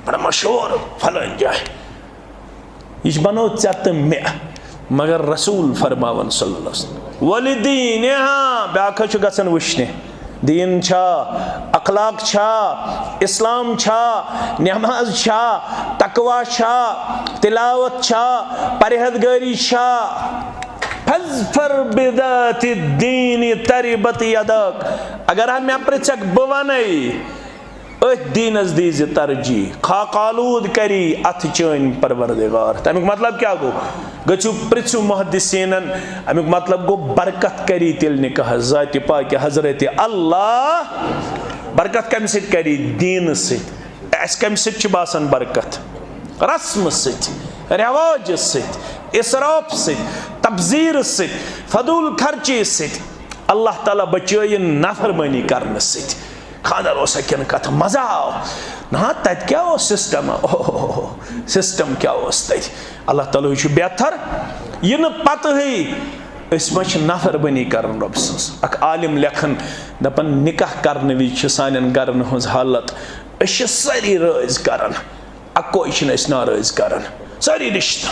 بڑٕ مشہوٗر فلٲنۍ جایہِ۔ یہِ چھِ بنٲو ژےٚ تہٕ مےٚ، مگر رسول فرماوان صلی اللہ علیہ وسلم، ولدینها، بیٛاکھ حظ چھُ گژھان وٕچھنہِ۔ دیٖن چھا، اخلاق چھا، اسلام چھا، نماز چھا، تقوی چھا، تلاوت چھا، پرہیزگٲری چھا؟ فاظفر بذات الدین تربت یداک۔ اگر ہا مےٚ پرژھکھ، بہٕ ونے، أتھۍ دیٖنس دیٖزِ ترجیح، خاک آلوٗد کری اتھ چٲنۍ پروردگار۔ تمیُک مطلب کیٛاہ گوٚو؟ گٔژھِو پرژھِو محدثینن۔ امیُک مطلب گوٚو، برکت کری تیٚلہِ نکاح ذاتِ پاکہِ حضرت اللہ۔ برکت کمہِ سۭتۍ کری؟ دیٖنہٕ سۭتۍ۔ اسہِ کمہِ سۭتۍ چھِ باسان برکت؟ رسمہٕ سۭتۍ، رٮ۪واجہٕ سۭتۍ، اسراف سۭتۍ، تبذیٖرٕ سۭتۍ، فضوٗل خرچی سۭتۍ۔ اللہ تعالیٰ بچٲیِن نافرمٲنی کرنہٕ سۭتۍ۔ خانٛدر اوسا کِنہٕ کتھ مزٕ آو؟ نہ، تتہِ کیٛاہ اوس system؟ اوہ، system کیٛاہ اوس تتہِ؟ اللہ تعالیٰ ہٕے چھُ بہتر۔ یہِ نہٕ پتہٕے أسۍ ما چھِ نافرمٲنی کران رۄب سٕنٛز؟ اکھ عالم لیکھان، دپان، نکاح کرنہٕ وِزِ چھِ سانٮ۪ن گرن ہٕنٛز حالت، أسۍ چھِ سٲری رٲضۍ کران، اکوے چھِنہٕ أسۍ ناراض کران۔ سٲری رشتہٕ،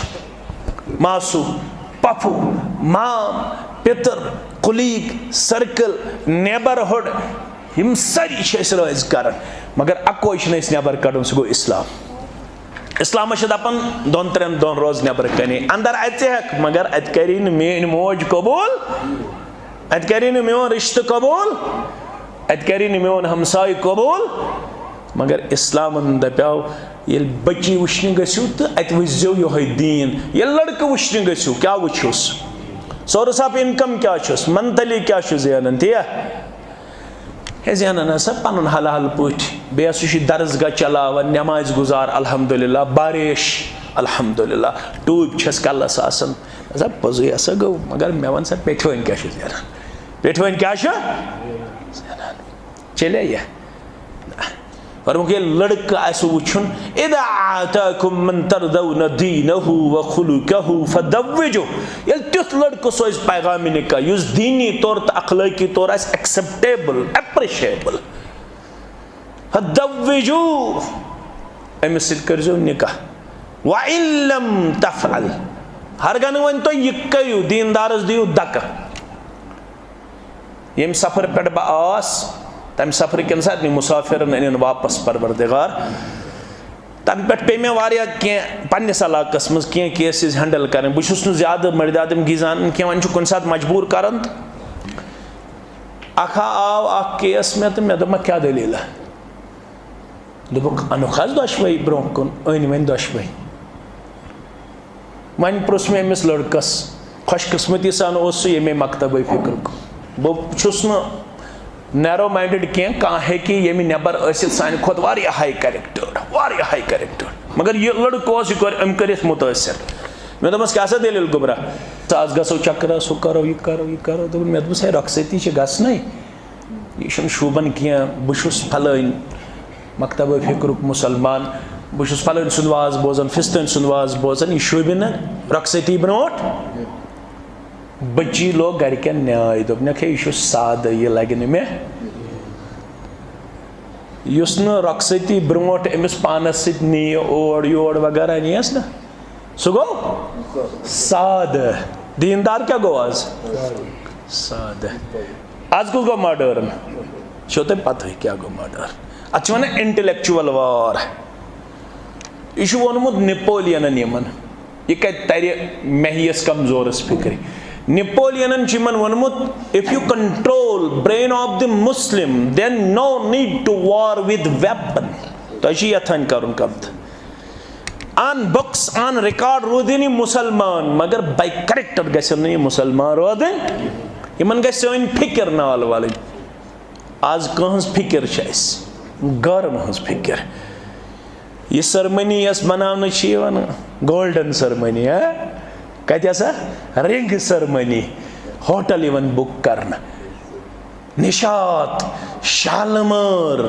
ماسوٗ، پۄپھوٗ، مام، پِتٕر، colleague، circle، neighborhood، یِم سٲری چھِ أسۍ رٲضۍ کران، مگر اکوے چھِنہٕ أسۍ نٮ۪بر کڑُن، سُہ گوٚو اسلام۔ اسلامس چھِ دپان، دۄن ترٛٮ۪ن دۄہن روز نٮ۪بر کنے، اندر اژِ ہٮ۪کھ، مگر اتہِ کری نہٕ میٲنۍ موج قبول، اتہِ کری نہٕ میون رشتہٕ قبول، اتہِ کری نہٕ میون ہمسایہِ قبول۔ مگر اسلامن دپیاو، ییٚلہِ بچی وٕچھنہِ گٔژھِو تہٕ اتہِ وٕچھزیو یِہوٚے دیٖن، ییٚلہِ لڑکہٕ وٕچھنہِ گٔژھِو، کیٛاہ وٕچھِوس؟ Source of income کیٛاہ چھُس؟ Monthly کیٛاہ چھُ زینان؟ تی یا؟ ہے، زینان ہسا پنُن حلال پٲٹھۍ۔ بیٚیہِ ہسا چھُ یہِ درسگاہ چلاوان، نمازِ گُزار، الحمدللہ، باریش، الحمدللہ، ٹوٗپۍ چھَس کلس آسان۔ ہسا پوٚزُے ہسا گوٚو، مگر مےٚ وَن سا، پیٹھوٲنۍ کیٛاہ چھُ زینان؟ پیٹھوٲنۍ کیٛاہ چھُ زینان؟ چلے یہِ۔ فرمووُکھ، ییٚلہِ لڑکہٕ آسہِ وٕچھُن، اذا آتاکم من ترضون دینہ و خلقہ فزوجوہ، ییٚلہِ تیُتھ لڑکہٕ سوزِ پیغام نکاح یُس دینی طور تہٕ اخلٲقی طور آسہِ acceptable, appreciable, فزوجوہ، أمِس سۭتۍ کٔرزیو نکاح۔ وان لم تفعل، ہرگاہ نہٕ وۄنۍ تُہۍ یہِ کٔرِو، دیندارس دِیِو دکہٕ۔ ییٚمہِ سفرٕ پٮ۪ٹھ بہٕ آس، تَمہِ سفرٕ کٮ۪ن ساتہٕ یِم مُسافِرَن أنِن واپس پروردگار۔ تَمہِ پٮ۪ٹھ پیٚیہِ مےٚ واریاہ کینٛہہ پنٛنِس علاقَس منٛز کینٛہہ cases handle کَرٕنۍ۔ بہٕ چھُس نہٕ زیادٕ مٔردِ آدمگی زانان کینٛہہ، وۄنۍ چھُ کُنہِ ساتہٕ مجبوٗر کَران۔ تہٕ اَکھا آو اَکھ case مےٚ تہٕ مےٚ دوٚپ، "مےٚ کیٛاہ دٔلیٖلہ؟" دوٚپُکھ، "اَنُکھ حظ دۄشوَے برٛونٛہہ کُن، أنۍ وۄنۍ دۄشوَے۔" وۄنۍ پرُژھ مےٚ أمِس لٔڑکَس، خوش قسمتی سان اوس سُہ ییٚمے مکتبے فکرُک۔ بہٕ چھُس نہٕ narrow minded کینٛہہ، کانٛہہ ہیٚکہِ ییٚمہِ نٮ۪بر ٲسِتھ سانہِ کھۄتہٕ واریاہ high character، واریاہ high character۔ مگر یہِ لٔڑکہٕ اوس، یہِ کوٚر، أمۍ کٔرِتھ مُتٲثر۔ مےٚ دوٚپمَس، "کیٛاہ سا دٔلیٖل گوٚبرا؟ ژٕ آز گژھو چکرس، ہُہ کرو، یہِ کرو، یہِ کرو۔" دوٚپُن، مےٚ دوٚپمَس، "ہے، رۄخصتی چھِ گژھنَے۔" یہِ چھُنہٕ شوٗبان کینٛہہ۔ بہٕ چھُس فلٲنۍ مکتبہ فکرُک مُسلمان، بہٕ چھُس فلٲنۍ سُنٛد واز بوزان، فستٲنۍ سُنٛد واز بوزان، یہِ شوٗبہِ نہٕ رۄخصتی برونٛٹھ۔ بٔچی لوگ گرِکٮ۪ن نیٛاے، دوٚپنَکھ، "ہے، یہِ چھُ سادٕ، یہِ لگہِ نہٕ مےٚ۔" یُس نہٕ رۄخصتی برونٛٹھ أمِس پانَس سۭتۍ نِیہِ اور یور وغیرہ نِیَس نہ، سُہ گوٚو سادٕ۔ دیٖندار کیٛاہ گوٚو آز؟ سادٕ۔ آز کُس گوٚو modern؟ چھو تۄہہِ پتہٕے کیٛاہ گوٚو modern؟ اَتھ چھِ وَنان intellectual war۔ یہِ چھُ ووٚنمُت نپولینَن یِمَن۔ یہِ کَتہِ تَرِ مےٚ ہِیَس کمزورَس فِکرِ؟ نپولینَن چھُ یِمَن ووٚنمُت، "If you control brain of the Muslim, then no need to war with weapon." تۄہہِ چھُ یَژھان کَرُن کَتھ۔ On books, on record روٗدِن یہِ مُسلمان، مگر by character گژھن نہٕ یہِ مُسلمان روزٕنۍ۔ یِمن گژھِ سٲنۍ فِکر نال والٕنۍ۔ آز کٕہٕنٛز فِکر چھِ اَسہِ؟ غٲرن ہٕنٛز فِکر۔ یہِ ceremony یۄس مناونہٕ چھِ یِوان، golden ceremony، ہا؟ کَتہِ ہسا؟ Ring ceremony۔ ہوٹل یِوان book کرنہٕ۔ نشاط، شالمٲر۔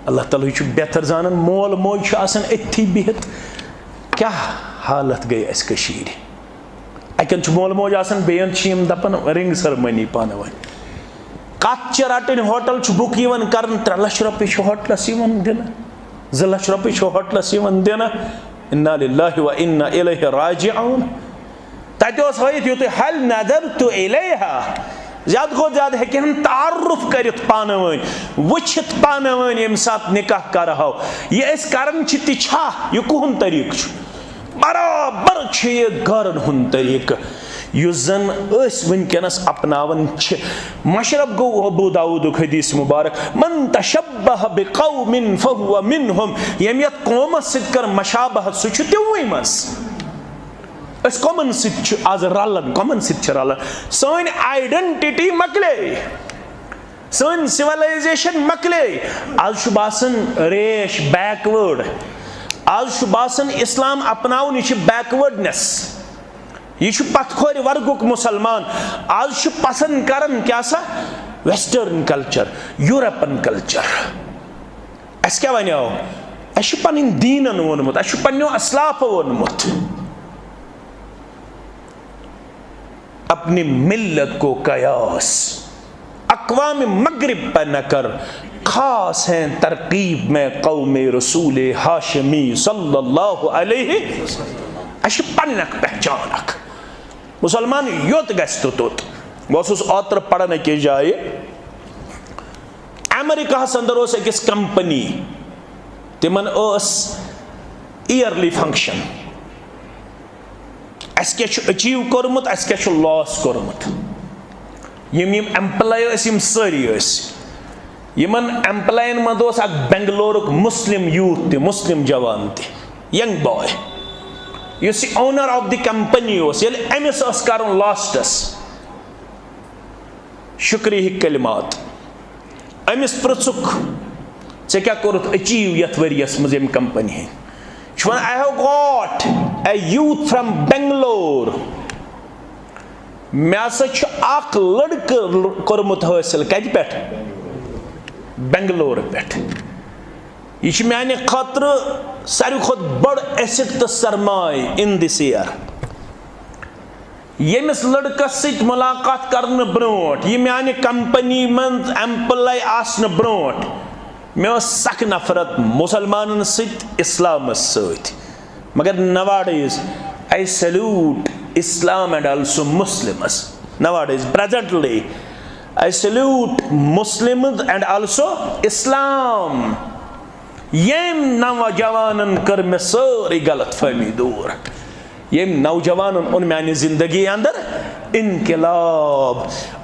اللہ تعالیٰ ہٕے چھُ بہتر زانان، مول موج چھُ آسان أتھی بِہِتھ۔ کیٛاہ حالت گٔے اَسہِ کٔشیٖرِ؟ اَتٮ۪ن چھُ مول موج آسان، بیٚین چھِ یِم دَپان ring ceremony پانہٕ ؤنۍ۔ کَتھ چھِ رَٹٕنۍ، ہوٹل چھُ book یِوان کرنہٕ، ترٛےٚ لَچھ رۄپیہِ چھِ ہوٹلَس یِوان دِنہٕ، زٕ لَچھ رۄپیہِ چھِ ہوٹلَس یِوان دِنہٕ۔ انا للہ و انا الیہ راجعون۔ تَتہِ اوس ہٲیِتھ یُتُے، "هل نظرت الیہا"، زیادٕ کھۄتہٕ زیادٕ ہیٚکہِ ہن تعارُف کٔرِتھ پانہٕ ؤنۍ، وٕچھِتھ پانہٕ ؤنۍ ییٚمہِ ساتہٕ نکاح کرہو۔ یہِ أسۍ کران چھِ تہِ چھا؟ یہِ کُہُنٛد طریٖقہٕ چھُ؟ برابر چھُ یہِ غٲرن ہُنٛد طریٖقہٕ، یُس زن أسۍ وٕنکیٚنس اپناوان چھِ۔ مشرب گوٚو ابو داؤدُک حدیث مبارک، "من تشبہ بقوم فہو منہم"، ییٚمۍ یتھ قومس سۭتۍ کٔر مشابہت، سُہ چھُ تِموٕے منٛز۔ أسۍ کۄمن سۭتۍ چھِ آز رلان، کۄمن سۭتۍ چھِ رلان؟ سٲنۍ identity مۄکلے، سٲنۍ civilization مۄکلے۔ آز چھُ باسان ریش، backward۔ آز چھُ باسان اسلام اپناوُن، یہِ چھُ backwardness۔ یہِ چھُ پتھ کھورِ ورگُک مُسلمان۔ آز چھُ پسند کران کیٛاہ سا؟ Western culture، European culture۔ اَسہِ کیٛاہ وَنیو؟ اَسہِ چھُ پَنٕنۍ دیٖنَن ووٚنمُت، اَسہِ چھُ پَنٕنیو اَسلافو ووٚنمُت۔ اپنی ملت کو قیاس اقوام مغرب پر نہ کر، خاص ہیں ترکیب میں قوم رسول ہاشمی صلی اللہ علیہ وسلم۔ اَسہِ چھِ پَنٕنۍ اَکھ پہچان اَکھ۔ مُسلمان یوٚت گژھِ تہٕ توٚت۔ بہٕ اوسُس اوترٕ پَران أکِس جایہِ، امریکہس اندر اوس أکِس کمپنی، تِمن ٲس yearly function، اَسہِ کیٛاہ چھُ achieve کوٚرمُت، اَسہِ کیٛاہ چھُ loss کوٚرمُت۔ یِم یِم employee ٲسۍ، یِم سٲری ٲسۍ، یِمن employeeن منٛز اوس اکھ بنگلورُک مسلم youth تہِ، مسلم جوان تہِ، young boy، یُس یہِ owner of the company اوس۔ ییٚلہِ أمِس ٲس کرُن lastس شُکریہٕکۍ کلمات۔ أمِس پرٛژھُکھ، "ژےٚ کیٛاہ کوٚرُتھ achieve یَتھ ؤریَس منٛز ییٚمہِ کمپنی ہٕنٛدۍ؟" چھُ وَنان، "I have got a youth from Bangalore۔ مےٚ ہسا چھُ اکھ لڑکہٕ کوٚرمُت حٲصِل۔" کَتہِ پٮ۪ٹھ؟ بنگلور پٮ۪ٹھ۔ یہِ چھِ میانہِ خٲطرٕ ساروی کھۄتہٕ بٔڑ asset تہٕ سرمایہِ in this year. ییٚمِس لڑکس سۭتۍ ملاقات کرنہٕ برونٹھ، یہِ میانہِ company منٛز employee آسنہٕ برونٹھ، مےٚ ٲس سخ نفرت مسلمانن سۭتۍ، اسلامس سۭتۍ۔ مگر nowadays I salute Islam and also Muslims. Nowadays, presently, I salute Muslims and also Islam. ییٚمۍ نوجوانن کٔر مےٚ سٲرٕے غلط فہمی دوٗر۔ ییٚمۍ نوجوانن اوٚن میانہِ زندگی اندر انقلاب۔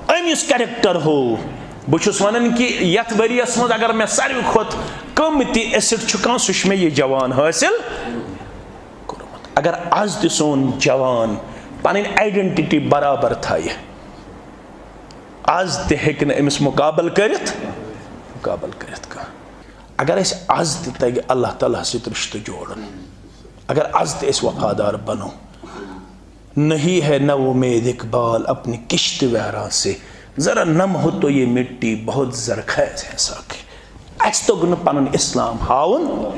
أمۍ یُس character ہوو، بہٕ چھُس ونان کہِ یتھ ؤریس منٛز اگر مےٚ ساروی کھۄتہٕ قۭمتی asset چھُ کانٛہہ، سُہ چھُ مےٚ یہِ جوان حٲصِل کوٚرمُت۔ اگر از تہِ سون جوان پنٕنۍ identity برابر تھایہِ، از تہِ ہیٚکہِ نہٕ أمِس مُقابلہٕ کٔرِتھ، مُقابلہٕ کٔرِتھ کانٛہہ۔ اگر اسہِ از تہِ تگہِ اللہ تعالیٰ ہس سۭتۍ رشتہٕ جوڑُن، اگر از تہِ أسۍ وفادار بنو، نہیں ہے نہ امید اقبال اپنی کشت ویراں سے، ذرا نم ہو تو یہ مٹی بہت زرخیز ہے ساقی۔ اسہِ توٚگ نہٕ پنُن اسلام ہاوُن،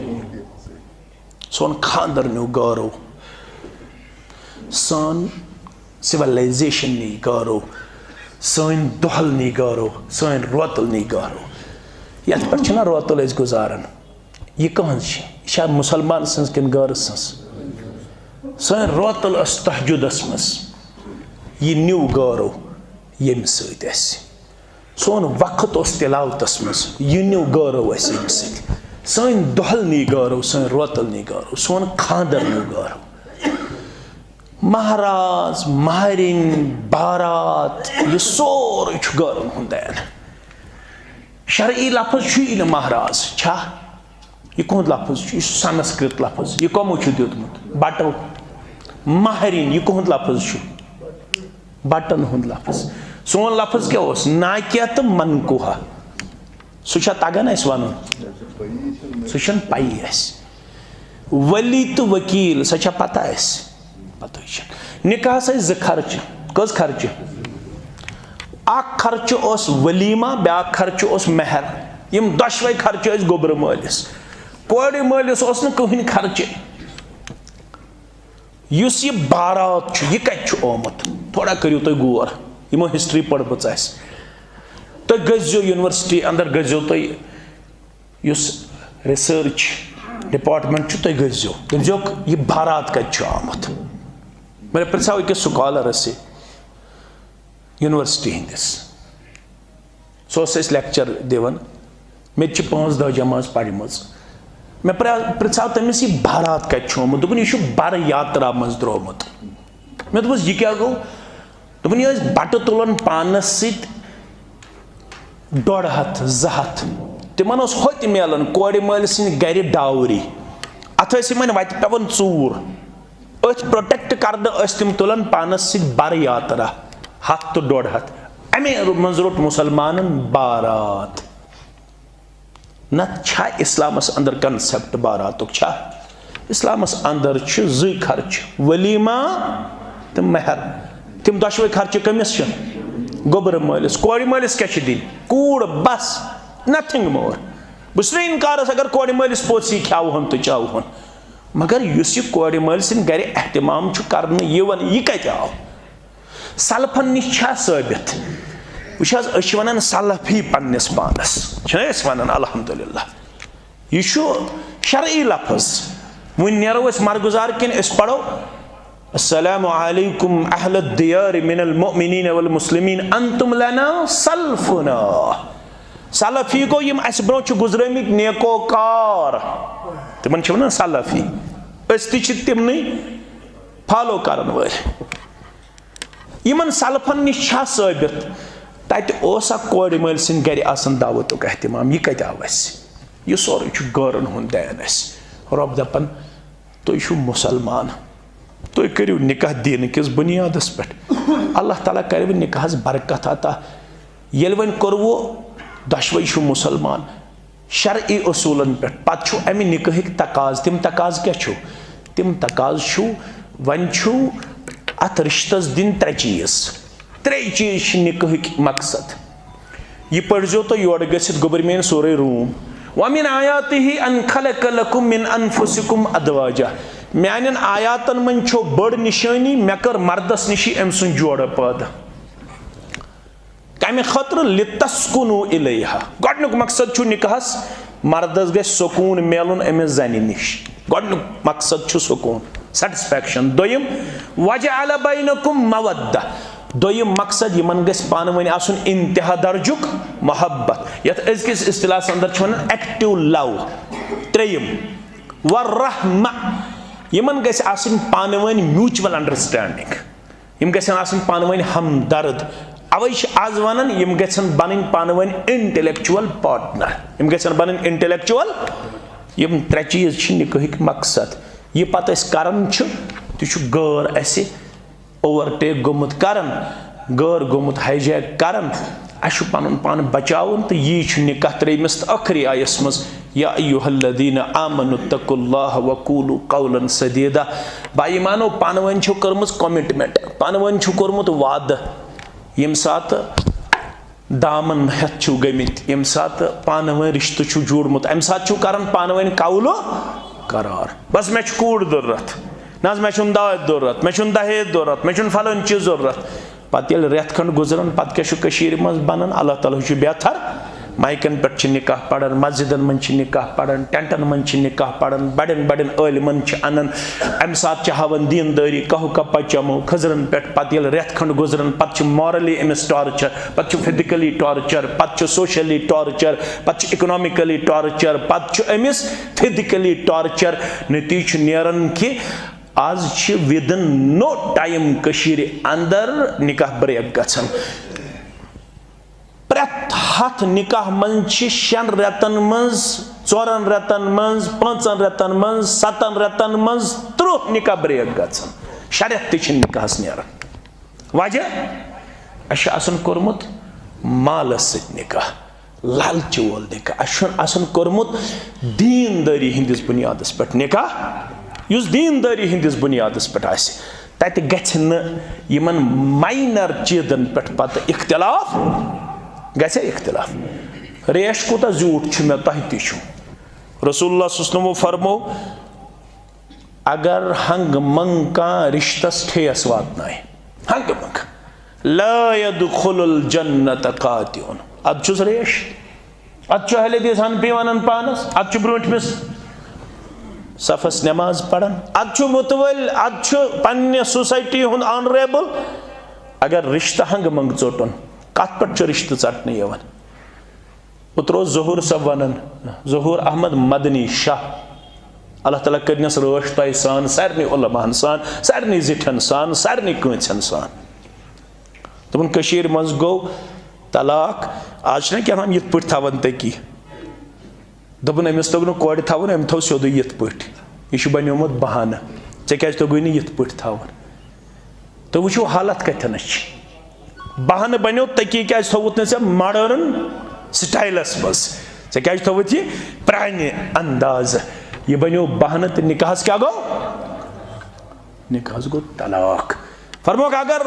سون خاندر نیوٗ گارو، سٲنۍ civilization نی گارو، سٲنۍ دۄہل نی گارو، سٲنۍ روتل نی گارو۔ یتھ پٮ۪ٹھ چھِنہ روتل أسۍ گُزاران؟ یہِ کٕہٕنٛز چھِ؟ یہِ چھا مُسلمان سٕنٛز کِنہٕ غٲرٕ سٕنٛز؟ سٲنۍ روتل ٲس تہجدس منٛز، یہِ نیوٗ گارو ییٚمہِ سۭتۍ اَسہِ۔ سون وقت اوس تلاوتس منٛز، یہِ نیوٗ گٲرو اَسہِ اَمہِ سۭتۍ۔ سٲنۍ دۄہل نی گٲرو، سٲنۍ روتل نی گٲرو، سون خاندر نیوٗ گٲرو۔ مہراز، مہرِنۍ، بارات، یہِ سورُے چھُ گٲرن ہُنٛد دین۔ شرعی لفظ چھُ یی نہٕ مہراز، چھا؟ یہِ کُہُنٛد لفظ چھُ؟ یہِ چھُ سنسکرت لفظ۔ یہِ کمو چھُ دیُتمُت؟ بٹو۔ مہرِنۍ، یہِ کُہُنٛد لفظ چھُ؟ بٹن ہُنٛد لفظ۔ سون لفظ کیٛاہ اوس؟ ناکیہ تہٕ منکوہ۔ سُہ چھا تگان اَسہِ وَنُن؟ سُہ چھَنہٕ پَیی اَسہِ۔ ولی تہٕ وکیل، سۄ چھا پتہ اَسہِ؟ پتہٕ چھِ۔ نکاحس ٲسۍ زٕ خرچہٕ۔ کٔژ خرچہٕ؟ اکھ خرچہٕ اوس ولیمہ، بیٛاکھ خرچہٕ اوس مہر۔ یِم دۄشوے خرچہٕ ٲسۍ گوٚبرٕ مٲلِس۔ کورِ مٲلِس اوس نہٕ کٕہٕنۍ خرچہٕ۔ یُس یہِ بارات چھُ، یہِ کتہِ چھُ آمُت؟ تھوڑا کٔرِو تُہۍ غور، یِمو history پٔرمٕژ آسہِ۔ تُہۍ گٔژھۍزیو university اندر، گٔژھۍزیو تُہۍ، یُس research department چھُ، تُہۍ گٔژھۍزیو، دٔپۍزیوکھ، یہِ بارات کتہِ چھُ آمُت؟ مےٚ پرژھاو أکِس scholars سۭتۍ، university ہٕنٛدِس۔ سُہ اوس اَسہِ lecture دِوان۔ مےٚ تہِ چھِ پانٛژھ دَہ جمٲژ پَرِمٕژ۔ مےٚ پرٛ-، پرٛژھاو تٔمِس، "یہِ بارات کَتہِ چھُ آمُت؟" دوٚپُن، "یہِ چھُ بَرٕ یاترا منٛز درٛامُت۔" مےٚ دوٚپُس، "یہِ کیٛاہ گوٚو؟" دوٚپُن، "یہِ ٲسۍ بَٹہٕ تُلان پانَس سۭتۍ ڈۄڈ ہَتھ، زٕ ہَتھ۔ تِمَن اوس ہوٚتہِ میلان کورِ مٲلۍ سٕنٛدِ گَرِ dowry۔ اَتھ ٲسۍ یِمَن وَتہِ پٮ۪وان ژوٗر۔" أتھۍ protect کرنہٕ ٲسۍ تِم تُلان پانس سۭتۍ بر یاترا، ہتھ تہٕ ڈۄڈ ہتھ۔ امے منٛز روٚٹ مسلمانن بارات۔ نتہٕ چھا اسلامس اندر concept باراتُک چھا؟ اسلامس اندر چھِ زٕے خرچہٕ، ولیمہ تہٕ مہر۔ تِم دۄشوے خرچہٕ کٔمِس چھِ؟ گوٚبرٕ مٲلِس۔ کورِ مٲلِس کیٛاہ چھِ دِنۍ؟ کوٗر، بس، nothing more۔ بہٕ چھُس نہٕ انکارس اگر کورِ مٲلِس پوٚژھ یی کھیاوہون تہٕ چاوہون۔ مگر یُس یہِ کورِ مٲلۍ سٕنٛدِ گرِ اہتمام چھُ کرنہٕ یِوان، یہِ کتہِ آو؟ سلفن نِش چھا ثٲبت؟ وٕچھ حظ، أسۍ چھِ ونان سلفی پننِس پانس، چھِنہ أسۍ ونان؟ الحمدللہ، یہِ چھُ شرعی لفظ۔ وۄنۍ نیرو أسۍ مرگُزار کِنۍ، أسۍ پرو، "السلام علیکم اہل الدیار من المؤمنین والمسلمین، انتم لنا سلفنا۔" سلفی گوٚو یِم اَسہِ برونٛہہ چھِ گُزرٲمٕتۍ نیکوکار، تِمن چھِ وَنان سلفی۔ أسۍ تہِ چھِ تِمنٕے follow کرن وٲلۍ۔ یِمن سلفن نِش چھا ثٲبت، تَتہِ اوسا کورِ مٲلۍ سٕنٛدِ گرِ آسان دعوتُک اہتمام؟ یہِ کَتہِ آو اَسہِ؟ یہِ سورُے چھُ غٲرن ہُنٛد دین اَسہِ۔ رۄب دَپان، تُہۍ چھِو مُسلمان، تُہۍ کٔرِو نِکاح دیٖنہٕ کِس بُنیادَس پٮ۪ٹھ۔ اللہ تعالیٰ کَرِ وۄنۍ نِکاحَس برکت عطا۔ ییٚلہِ وۄنۍ کوٚروٕ، دۄشوَے چھِو مُسلمان شرعی اصوٗلَن پٮ۪ٹھ، پَتہٕ چھُ اَمہِ نِکاحٕکۍ تقاضہٕ۔ تِم تقاضہٕ کیٛاہ چھِو؟ تِم تقاضہٕ چھِو، وۄنۍ چھِو اَتھ رِشتَس دِنۍ ترٛےٚ چیٖز۔ ترٛے چیٖز چھِ نِکاحٕکۍ مقصد۔ یہِ پٔرۍزیو تُہۍ یورٕ گٔژھِتھ، گوٚبرۍ میٛٲنۍ، سورُے روٗم۔ ومن آیاتہ ان خلق لکم من انفسکم ازواجا۔ میانٮ۪ن آیاتن منٛز چھو بٔڑ نشٲنی، مےٚ کٔر مردس نِشی أمۍ سُنٛد جوڑٕ پٲدٕ۔ کمہِ خٲطرٕ؟ لتسکنوا الیہا۔ گۄڈنیُک مقصد چھُ نکاحس، مردس گژھِ سکوٗن میلُن أمِس زنہِ نِش۔ گۄڈنیُک مقصد چھُ سکوٗن، سیٹسفیکشن۔ دوٚیِم، وجعل بینکم مودہ۔ دوٚیِم مقصد، یِمن گژھِ پانہٕ ؤنۍ آسُن انتہا درجُک محبت، یتھ أزکِس اصطلاحس اندر چھِ ونان ایکٹیو لو۔ ترٛیٚیِم، والرحمہ۔ یِمن گژھِ آسٕنۍ پانہٕ ؤنۍ میوٗچول انڈرسٹینڈنگ۔ یِم گژھن آسٕنۍ پانہٕ ؤنۍ ہمدرد۔ اوے چھِ آز ونان، یِم گژھن بنٕنۍ پانہٕ ؤنۍ انٹلیکچوئل پارٹنر۔ یِم گژھن بنٕنۍ انٹلیکچوئل۔ یِم ترٛےٚ چیٖز چھِ نکاحٕکۍ مقصد۔ یہِ پتہٕ أسۍ کران چھِ، تہِ چھُ غٲر اسہِ اوورٹیک گوٚمُت کران، غٲر گوٚمُت ہائی جیک کران۔ اسہِ چھُ پنُن پان بچاوُن، تہٕ یی چھُ نکاح ترٛیٚیمِس تہٕ ٲخری آیس منٛز، یا ایھا الذین آمنوا اتقوا اللہ وقولوا قولا سدیدا۔ با ایمانو، پانہٕ ؤنۍ چھو کٔرمٕژ کمٹمنٹ، پانہٕ ؤنۍ چھُ کوٚرمُت وعدٕ۔ ییٚمہِ ساتہٕ دامن ہٮ۪تھ چھِو گٔمٕتۍ، ییٚمہِ ساتہٕ پانہٕ ؤنۍ رشتہٕ چھُو جوڑمُت، امہِ ساتہٕ چھِو کران پانہٕ ؤنۍ قولو قرار۔ بس، مےٚ چھُ کوٗر ضروٗرت، نہ حظ، مےٚ چھُنہٕ داج ضروٗرت، مےٚ چھُنہٕ دہیج ضروٗرت، مےٚ چھُنہٕ فلٲنۍ چیٖز ضروٗرت۔ پتہٕ ییٚلہِ رٮ۪تھ کھنٛڈ گُزران، پتہٕ کیٛاہ چھُ کٔشیٖرِ منٛز بنان؟ اللہ تعالیٰ چھُ بہتر۔ مایکن پٮ۪ٹھ چھِ نکاح پران، مسجدن منٛز چھِ نکاح پران، ٹینٹن منٛز چھِ نکاح پران، بڑٮ۪ن بڑٮ۪ن عٲلمن چھِ انان۔ امہِ ساتہٕ چھِ ہاوان دیندٲری، کہو کا پچمو، خٔزرن پٮ۪ٹھ۔ پتہٕ ییٚلہِ رٮ۪تھ کھنٛڈ گُزران، پتہٕ چھِ مارلی أمِس ٹارچر، پتہٕ چھُ فزیکلی ٹارچر، پتہٕ چھُ سوشلی ٹارچر، پتہٕ چھُ اکنامکلی ٹارچر، پتہٕ چھُ أمِس فزیکلی ٹارچر۔ نتیجہٕ چھُ نیران کہِ آز چھِ within no time کٔشیٖرِ اندر نکاح بریک گژھان۔ پرٛٮ۪تھ ہتھ نکاح منٛز چھِ شٮ۪ن رٮ۪تن منٛز، ژورن رٮ۪تن منٛز، پانٛژن رٮ۪تن منٛز، ستن رٮ۪تن منٛز ترٕٛہ نکاح بریک گژھان۔ شےٚ رٮ۪تھ تہِ چھِنہٕ نکاحس نیران۔ وجہ؟ اَسہِ چھُ آسان کوٚرمُت مالس سۭتۍ نکاح، لالچہِ وول نکاح۔ اَسہِ چھُنہٕ آسان کوٚرمُت دیندٲری ہٕنٛدِس بُنیادس پٮ۪ٹھ نکاح، یُس دیندٲری ہٕنٛدِس بُنیادس پٮ۪ٹھ آسہِ۔ تتہِ گژھِ نہٕ یِمن ماینر چیٖزن پٮ۪ٹھ پتہٕ اختلاف، گژھِ اختلاف۔ ریش کوٗتاہ زیوٗٹھ چھُ مےٚ، تۄہہِ تہِ چھُ۔ رسول اللہ صلی اللہ علیہ وسلم فرمو، اگر ہنگ منگ کانٛہہ رشتس ٹھیس واتنایہِ، ہنگ منگ، لا یدخل الجنت قاطع، ادٕ چھُس ریش۔ اتھ چھُ اہل حدیث حنفی ونان پانس، اتھ چھُ برونٹھمِس صفس نماز پران، اتھ چھُ متوٲلۍ، اتھ چھُ پننہِ سوسائٹی ہُنٛد آنریبل۔ اگر رشتہٕ ہنگہٕ منگہٕ ژوٚٹُن، کتھ پٮ۪ٹھ چھُ رشتہٕ ژٹنہٕ یِوان؟ اوترٕ اوس ظہور صٲب ونان، ظہور احمد مدنی شاہ، اللہ تعالیٰ کٔرنس رٲچھ تۄہہِ سان، سارنٕے علماہن سان، سارنٕے زِٹھٮ۪ن سان، سارنٕے کٲنٛسٮ۪ن سان۔ دوٚپُن، کٔشیٖرِ منٛز گوٚو طلاق۔ آز چھِنہ کیٛاہ تام یِتھ پٲٹھۍ تھاوان تٔکی۔ دوٚپُن، أمِس توٚگ نہٕ کورِ تھاوُن، أمۍ تھوٚو سیوٚدُے یِتھ پٲٹھۍ۔ یہِ چھُ بنیومُت بہانہٕ۔ ژےٚ کیٛازِ توٚگُے نہٕ یِتھ پٲٹھۍ تھاوُن؟ تہٕ وٕچھِو، حالت کَتھٮ۪نَس چھِ۔ بہانہٕ بنیو تٔکی، کیٛازِ تھوٚوُتھ نہٕ ژےٚ ماڈٲرٕن سٹایلَس منٛز؟ ژےٚ کیٛازِ تھوٚوُتھ یہِ پرٛانہِ اندازٕ؟ یہِ بنیو بہانہٕ تہٕ نکاحَس کیٛاہ گوٚو؟ نکاحس گوٚو طلاق۔ فرموکھ، اگر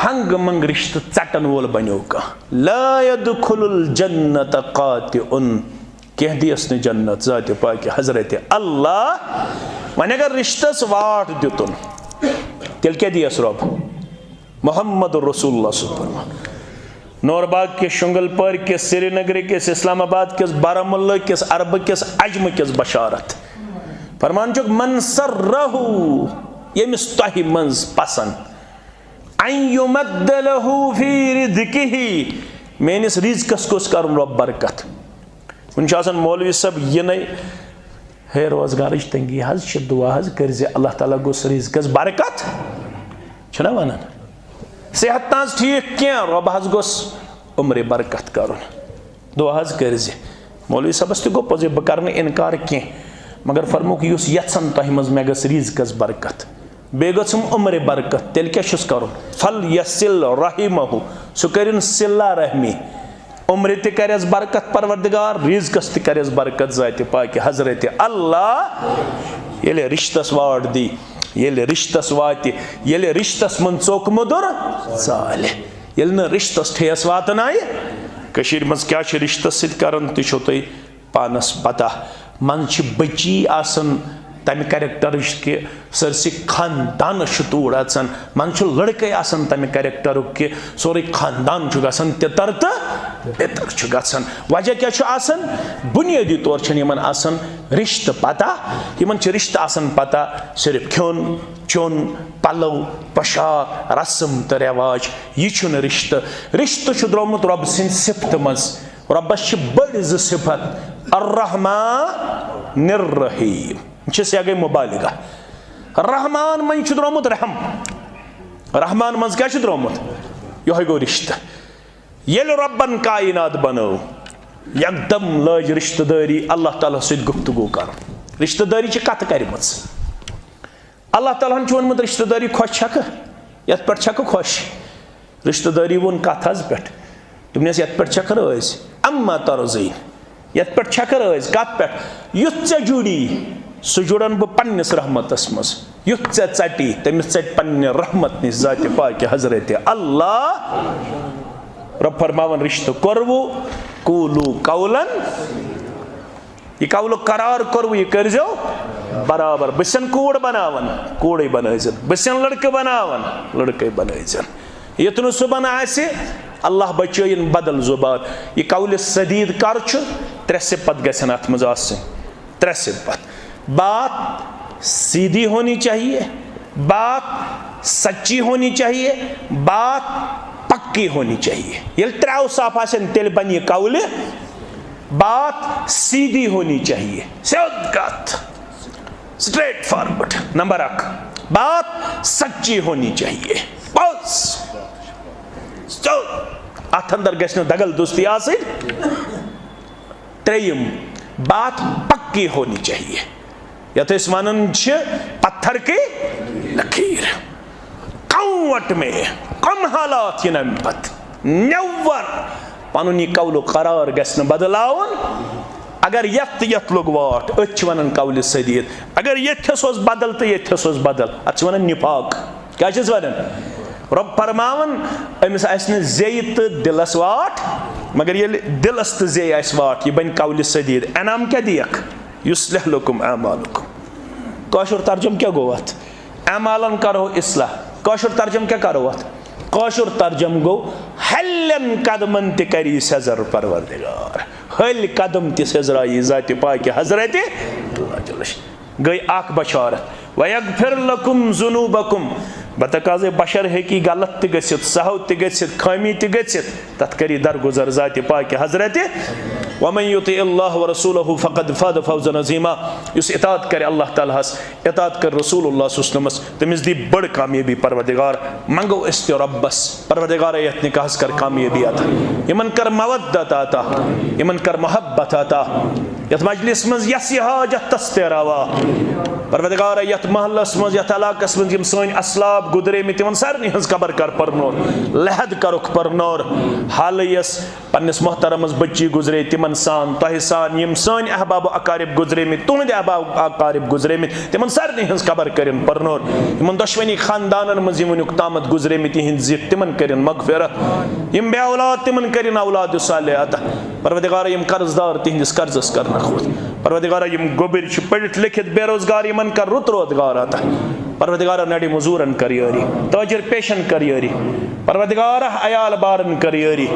ہنگ منگ رشتہٕ ژٹن وول بنیو کانٛہہ، لا یدخل الجنت قاطع، کینٛہہ دیس نہٕ جنت ذات پاک حضرت اللہ۔ وۄنۍ اگر رشتس واٹھ دیُتُن، تیٚلہِ کیٛاہ دیس رۄب؟ محمد رسول اللہ صلی اللہ علیہ وسلم۔ نور باغ کِس، شنگل پورِ کِس، سرینگرٕ کِس، اسلام آباد کِس، بارہمولہ کِس، عربہٕ کِس، عجمہٕ کِس بشارت۔ فرمان چھُکھ، من سرہ، ییٚمِس تۄہہِ منٛز پسند، ان یمد لہ فی رزقہ، میٲنِس رزقس گوٚژھ کرُن رۄب برکت۔ وُنہِ چھُ آسان مولوی صٲب یِنَے، ہے، روزگارٕچ تنگی حظ چھِ، دعا حظ کٔرزِ، اللہ تعالیٰ گوٚژھ رزقس برکت، چھُنہ ونان؟ صحت نہ حظ ٹھیٖک کینٛہہ، رۄب حظ گوٚژھ عمرِ برکت کرُن، دعا حظ کٔرزِ۔ مولوی صٲبس تہِ گوٚو پوٚزُے، بہٕ کرٕ نہٕ انکار کینٛہہ، مگر فرمووُکھ، یُس یژھن تۄہہِ منٛز، مےٚ گٔژھ رزقس برکت، بیٚیہِ گٔژھٕم عمرِ برکت، تیٚلہِ کیٛاہ چھُس کرُن؟ فل یصل رحمہ، سُہ کٔرِن صلہ رحمی۔ عمرِ تہِ کرٮ۪س برکت پروردگار، رزقس تہِ کرٮ۪س برکت ذاتِ پاکہِ حضرت اللہ۔ ییٚلہِ رشتس واٹھ دی، ییٚلہِ رشتس واتہِ، ییٚلہِ رشتس منٛز ژوٚک مٔدُر ژالہِ، ییٚلہِ نہٕ رشتس ٹھیس واتنایہِ۔ کٔشیٖرِ منٛز کیٛاہ چھِ رشتس سۭتۍ کران، تہِ چھو تۄہہِ پانس پتہ، منٛز چھِ بچی آسان تمہِ کریکٹرٕچ کہِ سٲرسٕے خاندانس چھُ توٗر اژان، منٛز چھُ لڑکے آسان تمہِ کریکٹرُک کہِ سورُے خاندان چھُ گژھان تِتر تہٕ بِتر چھُ گژھان۔ وجہ کیٛاہ چھُ آسان؟ بُنیٲدی طور چھُنہٕ یِمن آسان رشتہٕ پتہ، یِمن چھِ رشتہٕ آسان پتہ صرف کھیوٚن چیوٚن، پلو پوشاک، رسم تہٕ رواج۔ یہِ چھُنہٕ رشتہٕ۔ رشتہٕ چھُ درٛامُت رۄب سٕنٛدِ صفتہٕ منٛز۔ رۄبس چھِ بٔڑۍ زٕ صفت، الرحمن الرحیم۔ یہِ چھِ سیاقے مبالغہ۔ رحمان منٛز چھُ درٛامُت رحم۔ رحمان منٛز کیٛاہ چھُ درٛامُت؟ یِہوٚے گوٚو رشتہٕ۔ ییٚلہِ رۄبن کائنات بنٲو، یکدم لٲج رشتہٕ دٲری اللہ تعالیٰ ہس سۭتۍ گفتگو کرُن۔ رشتہٕ دٲری چھِ کتھٕ کرِمٕژ۔ اللہ تعالیٰ ہن چھُ ووٚنمُت، رشتہٕ دٲری خۄش چھکھٕ؟ یتھ پٮ۪ٹھ چھکھٕ خۄش؟ رشتہٕ دٲری ووٚن کتھ حظ پٮ۪ٹھ؟ دوٚپنس، یتھ پٮ۪ٹھ چھکھٕ رٲضۍ؟ اما ترضین، یتھ پٮ۪ٹھ چھکھٕ رٲضۍ؟ کتھ پٮ۪ٹھ؟ یُتھ ژےٚ جُڑی، سُہ جُڑن بہٕ پننِس رحمتس منٛز۔ یُتھ ژےٚ ژٹی، تٔمِس ژٹہِ پننہِ رحمت نِش ذاتِ پاکہِ حضرت اللہ۔ رۄب فرماوان، رشتہٕ کوٚروٕ، قولوا قولا۔ یہِ قولُک قرار کوٚروٕ، یہِ کٔرزیو برابر۔ بہٕ چھُسن کوٗر بناوان، کوٗرٕے بنٲوزٮ۪ن۔ بہٕ چھُسن لڑکہٕ بناوان، لڑکے بنٲوزٮ۪ن۔ یُتھ نہٕ صُبحن آسہِ، اللہ بچٲیِن، بدل زُبان۔ یہِ قولِ سدید کر چھُ؟ ترٛےٚ صفت گژھن اتھ منٛز آسٕنۍ۔ ترٛےٚ صفت۔ بات سیدھی ہونی چاہیے، بات سچی ہونی چاہیے، بات پکی ہونی چاہیے۔ ییٚلہِ ترٛےٚ اوصاف آسن، تیٚلہِ بنہِ یہِ قولِ۔ بات سیدھی ہونی چاہیے، سیوٚد کتھ، اسٹریٹ فارورڈ۔ نمبر اکھ، بات سچی ہونی چاہیے، پوٚز، سیوٚد۔ اتھ اندر گژھِ نہٕ دغل دوستی آسٕنۍ۔ ترٛیٚیِم، بات پکی ہونی چاہیے۔ یتھ أسۍ ونان چھِ، پتھر کی لکیر۔ کم وٹ میں، کم حالات یِن امہِ پتہٕ۔ Never۔ پنُن یہِ قولُک قرار گژھِ نہٕ بدلاوُن۔ اگر یتھ تہٕ یتھ لوٚگ واٹھ، أتھۍ چھِ ونان قولِ سدید۔ اگر ییٚتھس اوس بدل تہٕ ییٚتھس اوس بدل، اتھ چھِ ونان نفاق۔ کیٛاہ چھِس ونان؟ رۄب فرماوان، أمِس آسہِ نہٕ زیٚیہِ تہٕ دِلس واٹھ، مگر ییٚلہِ دِلس تہٕ زیٚیہِ آسہِ واٹھ، یہِ بنہِ قولِ سدید۔ انعام کیٛاہ دِیَکھ؟ یصلح لکم اعمالکم۔ کٲشُر ترجمہٕ کیٛاہ گوٚو اتھ؟ اعمالن کرو اصلاح۔ کٲشُر ترجمہٕ کیٛاہ کرو اتھ؟ کٲشُر ترجمہٕ گوٚو، ہلٮ۪ن قدمن تہِ کری سیٚزر پروردگار۔ ہلۍ قدم تہِ سیٚزرایی ذاتِ پاکہِ حضرت اللہ جل شانہ۔ گٔے اکھ بشارت۔ وَيَغْفِرْ لَكُمْ ذُنُوبَكُمْ۔ بتقاضے بشر ہیٚکہِ غلط تہِ گٔژھِتھ، سہو تہِ گٔژھِتھ، خٲمی تہِ گٔژھِتھ، تتھ کری درگزر ذاتِ پاکہِ حضرت۔ وَمَنْ يُطِعِ اللَّهَ وَرَسُولَهُ فَقَدْ فَازَ فَوْزًا عَظِيمًا۔ یُس اطاعت کرِ اللہ تعالیٰ ہس، اطاعت کرِ رسول اللہ صلی اللہ علیہ وسلمس، تٔمِس دی بٔڑ کامیٲبی پروردگار۔ منگو أسۍ تہِ رۄبس، پروردگارا، یتھ نکاحس کر کامیٲبی عطا، یِمن کر مودت عطا، یِمن کر محبت عطا۔ یتھ مجلس منٛز یس یہِ حاجت تس تہِ روا۔ پروردگارا، یتھ محلس منٛز، یتھ علاقس منٛز یِم سٲنۍ اسلاف گُزریمٕتۍ، تِمن سارنٕے ہٕنٛز قبر کر پرنور، لحد کرُکھ پرنور۔ حالہٕ یس پننِس محترمس بچی گُزرے، تِمن سان، تۄہہِ سان، یِم سٲنۍ احباب و اقارب گُزریمٕتۍ، تُہنٛدۍ احباب و اقارب گُزریمٕتۍ، تِمن سارنٕے ہٕنٛز قبر کٔرِن پرنور۔ یِمن دۄشوٕنی خاندانن منٛز یِم وٕنیُک تامتھ گُزریمٕتۍ، یِہنٛدۍ زِٹھۍ، تِمن کٔرِن مغفرت۔ یِم بے اولاد، تِمن کٔرِن اولاد صالح عطا۔ پروردگارا، یِم قرض دار، تِہنٛدِس قرضس کرنکھ وۄتھ۔ پروردگارا، یِم گوٚبٕرۍ چھِ، پٔرِتھ لیکھِتھ بے روزگار، یِمن کر رُت روزگار عطا۔ پروردگارا، نڑِ مزورن کر یٲری، تاجر پیشن کر یٲری۔ پروردگارا، عیال بارن کر یٲری۔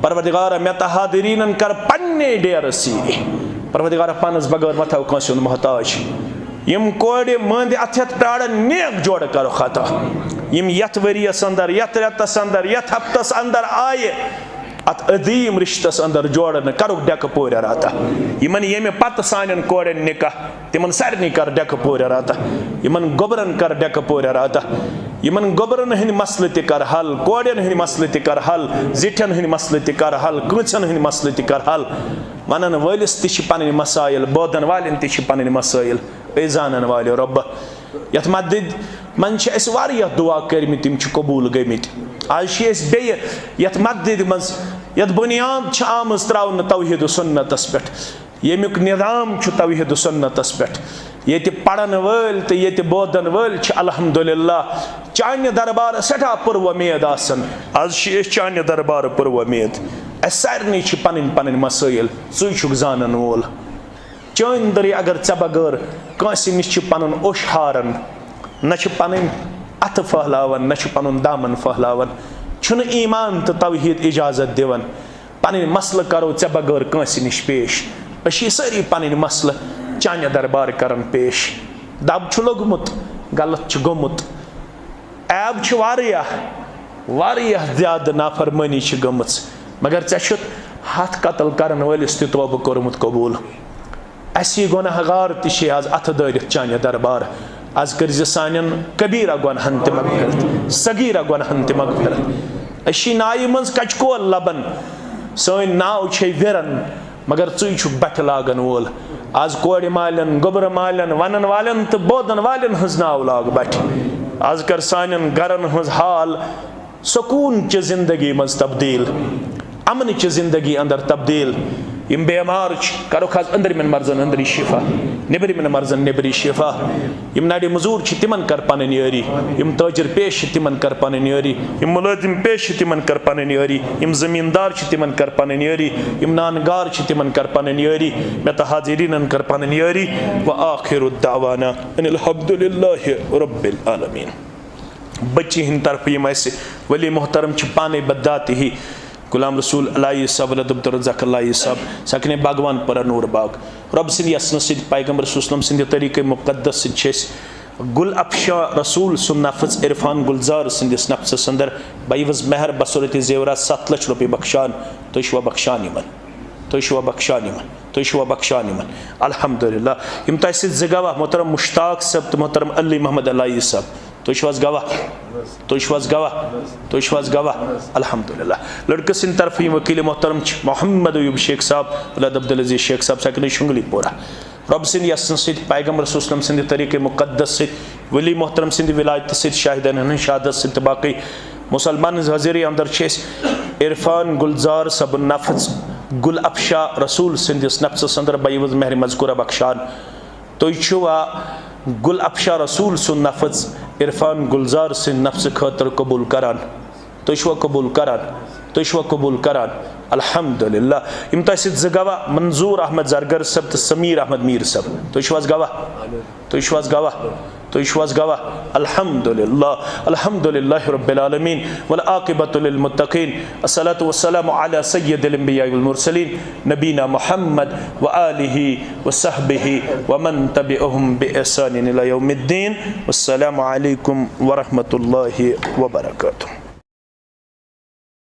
پروردگارا، مےٚ تہٕ حاضریٖنن کر پننے ڈیرس یٲری۔ پروردگارا، پانس بغٲر مہ تھاو کٲنٛسہِ ہُنٛد محتاج۔ یِم کورِ مٲنٛدِ اتھٕ ہٮ۪تھ پرارن، نیک جوڑٕ کرُکھ عطا۔ یِم یتھ ؤریس اندر، یتھ رٮ۪تس اندر، یتھ ہفتس اندر آیہِ، اتھ عظیم رشتس اندر جوڑن، کرُکھ ڈیکہٕ پورٮ۪ر عطا۔ یِمن ییٚمہِ پتہٕ سانٮ۪ن کورٮ۪ن نکاح، تِمن سارنٕے کر ڈیکہٕ پورٮ۪ر عطا۔ یِمن گوٚبرن کر ڈیکہٕ پورٮ۪ر عطا۔ یِمن گوٚبرن ہٕنٛدۍ مسلہٕ تہِ کر حل، کورٮ۪ن ہٕنٛدۍ مسلہٕ تہِ کر حل، زِٹھٮ۪ن ہٕنٛدۍ مسلہٕ تہِ کر حل، کٲنٛسن ہٕنٛدۍ مسلہٕ تہِ کر حل۔ ونن وٲلِس تہِ چھِ پنٕنۍ مسٲیل، بوزن والٮ۪ن تہِ چھِ پنٕنۍ مسٲیل۔ اے زانن والٮ۪و رۄبہ، یتھ مسجد منٛز چھِ اَسہِ واریاہ دعا کٔرمٕتۍ، تِم چھِ قبوٗل گٔمٕتۍ۔ آز چھِ أسۍ بیٚیہِ یتھ مسجد منٛز، یتھ بُنیاد چھِ آمٕژ ترٛاونہٕ توحید و سنتس پٮ۪ٹھ، ییٚمیُک نظام چھُ توحید و سنتس پٮ۪ٹھ، ییٚتہِ پرن وٲلۍ تہٕ ییٚتہِ بوزن وٲلۍ چھِ الحمدللہ چانہِ دربارٕ سٮ۪ٹھاہ پُر وۄمید آسان۔ آز چھِ أسۍ چانہِ دربارٕ پُر وۄمید۔ اسہِ سارنٕے چھِ پنٕنۍ پنٕنۍ مسٲیِل، ژٕے چھُکھ زانن وول۔ چٲنۍ دٔرٕے اگر ژےٚ بغٲر کٲنٛسہِ نِش چھِ پنُن اوٚش ہاران، نہ چھِ پنٕنۍ اَتھٕ پھٔہلاوان، نہ چھِ پنُن دامن پھٔہلاوان، چھُنہٕ ایمان تہٕ توحیٖد اجازت دِوان۔ پنٕنۍ مسلہٕ کرو ژےٚ بغٲر کٲنٛسہِ نِش پیش۔ أسۍ چھِ سٲری پنٕنۍ مسلہٕ چانہِ دربار کران پیش۔ دب چھُ لوٚگمُت، غلط چھُ گوٚمُت، عیب چھِ واریاہ، واریاہ زیادٕ نافرمٲنی چھِ گٔمٕژ، مگر ژےٚ چھُتھ ہَتھ قتل کرن وٲلِس تہِ توبہٕ کوٚرمُت قبوٗل۔ اَسی گۄناہ گار تہِ چھِ آز اَتھٕ دٲرِتھ چانہِ دربار۔ آز کٔرۍ زِ سانٮ۪ن کبیٖرہ گۄناہن تہِ مغفرت، صغیٖرہ گۄناہن تہِ مغفرت۔ أسۍ چھِ نایہِ منٛز کچہِ کول لبن، سٲنۍ ناو چھے وِرن، مگر ژٕے چھُکھ بٹھِ لاگن وول۔ آز کورِ مالٮ۪ن، گوٚبرٕ مالٮ۪ن، ونن والٮ۪ن تہٕ بوزن والٮ۪ن ہٕنٛز ناو لاگ بٹھِ۔ آز کر سانٮ۪ن گرن ہٕنٛز حال سکوٗن چہِ زندگی منٛز تبدیٖل، امن چہِ زندگی اندر تبدیٖل۔ یِم بیمار چھِ، کرُکھ آز أنٛدرِمٮ۪ن مرضن أنٛدری شفا، نیٚبرِمٮ۪ن مرضن نیٚبری شفا۔ یِم نڑِ مزور چھِ، تِمن کر پنٕنۍ یٲری۔ یِم تاجر پیش چھِ، تِمن کر پنٕنۍ یٲری۔ یِم مُلٲزِم پیش چھِ، تِمن کر پنٕنۍ یٲری۔ یِم زمیٖندار چھِ، تِمن کر پنٕنۍ یٲری۔ یِم نان گار چھِ، تِمن کر پنٕنۍ یٲری۔ مےٚ تہٕ حاضریٖنن کر پنٕنۍ یٲری۔ وآخر دعوانا ان الحمد للہ رب العالمین۔ بچی ہٕنٛدِ طرفہٕ یِم اَسہِ ولی محترم چھِ پانے بذاتہِ ہی، غلام رسول الہی صٲب، ولد عبدالرزاق الہی صٲب، سکنِ باغوان پورہ نور باغ۔ رۄب سٕنٛدِ یژھنہٕ سۭتۍ، پیغمبر صلی اللہ علیہ وسلم سٕنٛدِ طریٖقے مقدس سۭتۍ چھِ أسۍ گل افشاں رسول سُنٛد نفس عرفان گلزار سٕنٛدِس نفسس اندر بعوض مہر بصورت زیورات ستھ لچھ رۄپیہِ بخشان۔ تُہۍ چھِوا بخشان یِمن؟ تُہۍ چھِوا بخشان یِمن؟ تُہۍ چھِوا بخشان یِمن؟ الحمدللہ۔ یِم تۄہہِ سۭتۍ زٕ گواہ، محترم مشتاق صٲب تہٕ محترم علی محمد الہی صٲب۔ تُہۍ چھِو حظ گواہ؟ تُہۍ چھِو حظ گواہ؟ تُہۍ چھِو حظ گواہ؟ الحمدللہ۔ لڑکہٕ سٕنٛدِ طرفہٕ یِم وکیل محترم چھِ محمد ایوب شیخ صاحب، ولد عبدالعزیز شیخ صاحب، سکنِ شنگلی پورہ۔ رۄب سٕنٛدِ یژھنہٕ سۭتۍ، پیغمبر صلی اللہ علیہ وسلم سٕنٛدِ طریٖقے مقدس سۭتۍ، ولی محترم سٕنٛدِ ولایتہٕ سۭتۍ، شاہدن ہٕنٛز شہادت سۭتۍ تہٕ باقٕے مسلمان ہٕنٛز حٲضری اندر چھِ أسۍ عرفان گلزار صٲبُن نفس گل افشاں رسول سٕنٛدِس نفسس اندر بعوض مہر مذکورہ بخشان۔ تُہۍ چھِوا گل افشاں رسول سُنٛد نفس عرفان گلزار سٕنٛدِ نفسہٕ خٲطرٕ قبول کران؟ تُہۍ چھِوا قبول کران؟ تُہۍ چھِوا قبول کران؟ الحمدللہ۔ یِم تۄہہِ سۭتۍ زٕ گواہ، منظور احمد زرگر صٲب تہٕ سمیر احمد میر صٲب۔ تُہۍ چھِو حظ گواہ؟ تُہۍ چھِو حظ گواہ؟ تُہۍ چھِو حظ گواہ؟ الحمدللہ، الحمدللہ رب العالمین، والعاقبۃ للمتقین، الصلاۃ والسلام علی سید الانبیاء والمرسلین، نبینا محمد وآلہ وصحبہ ومن تبعہم بإحسان الی یوم الدین۔ والسلام علیکم ورحمۃ اللہ وبرکاتہ۔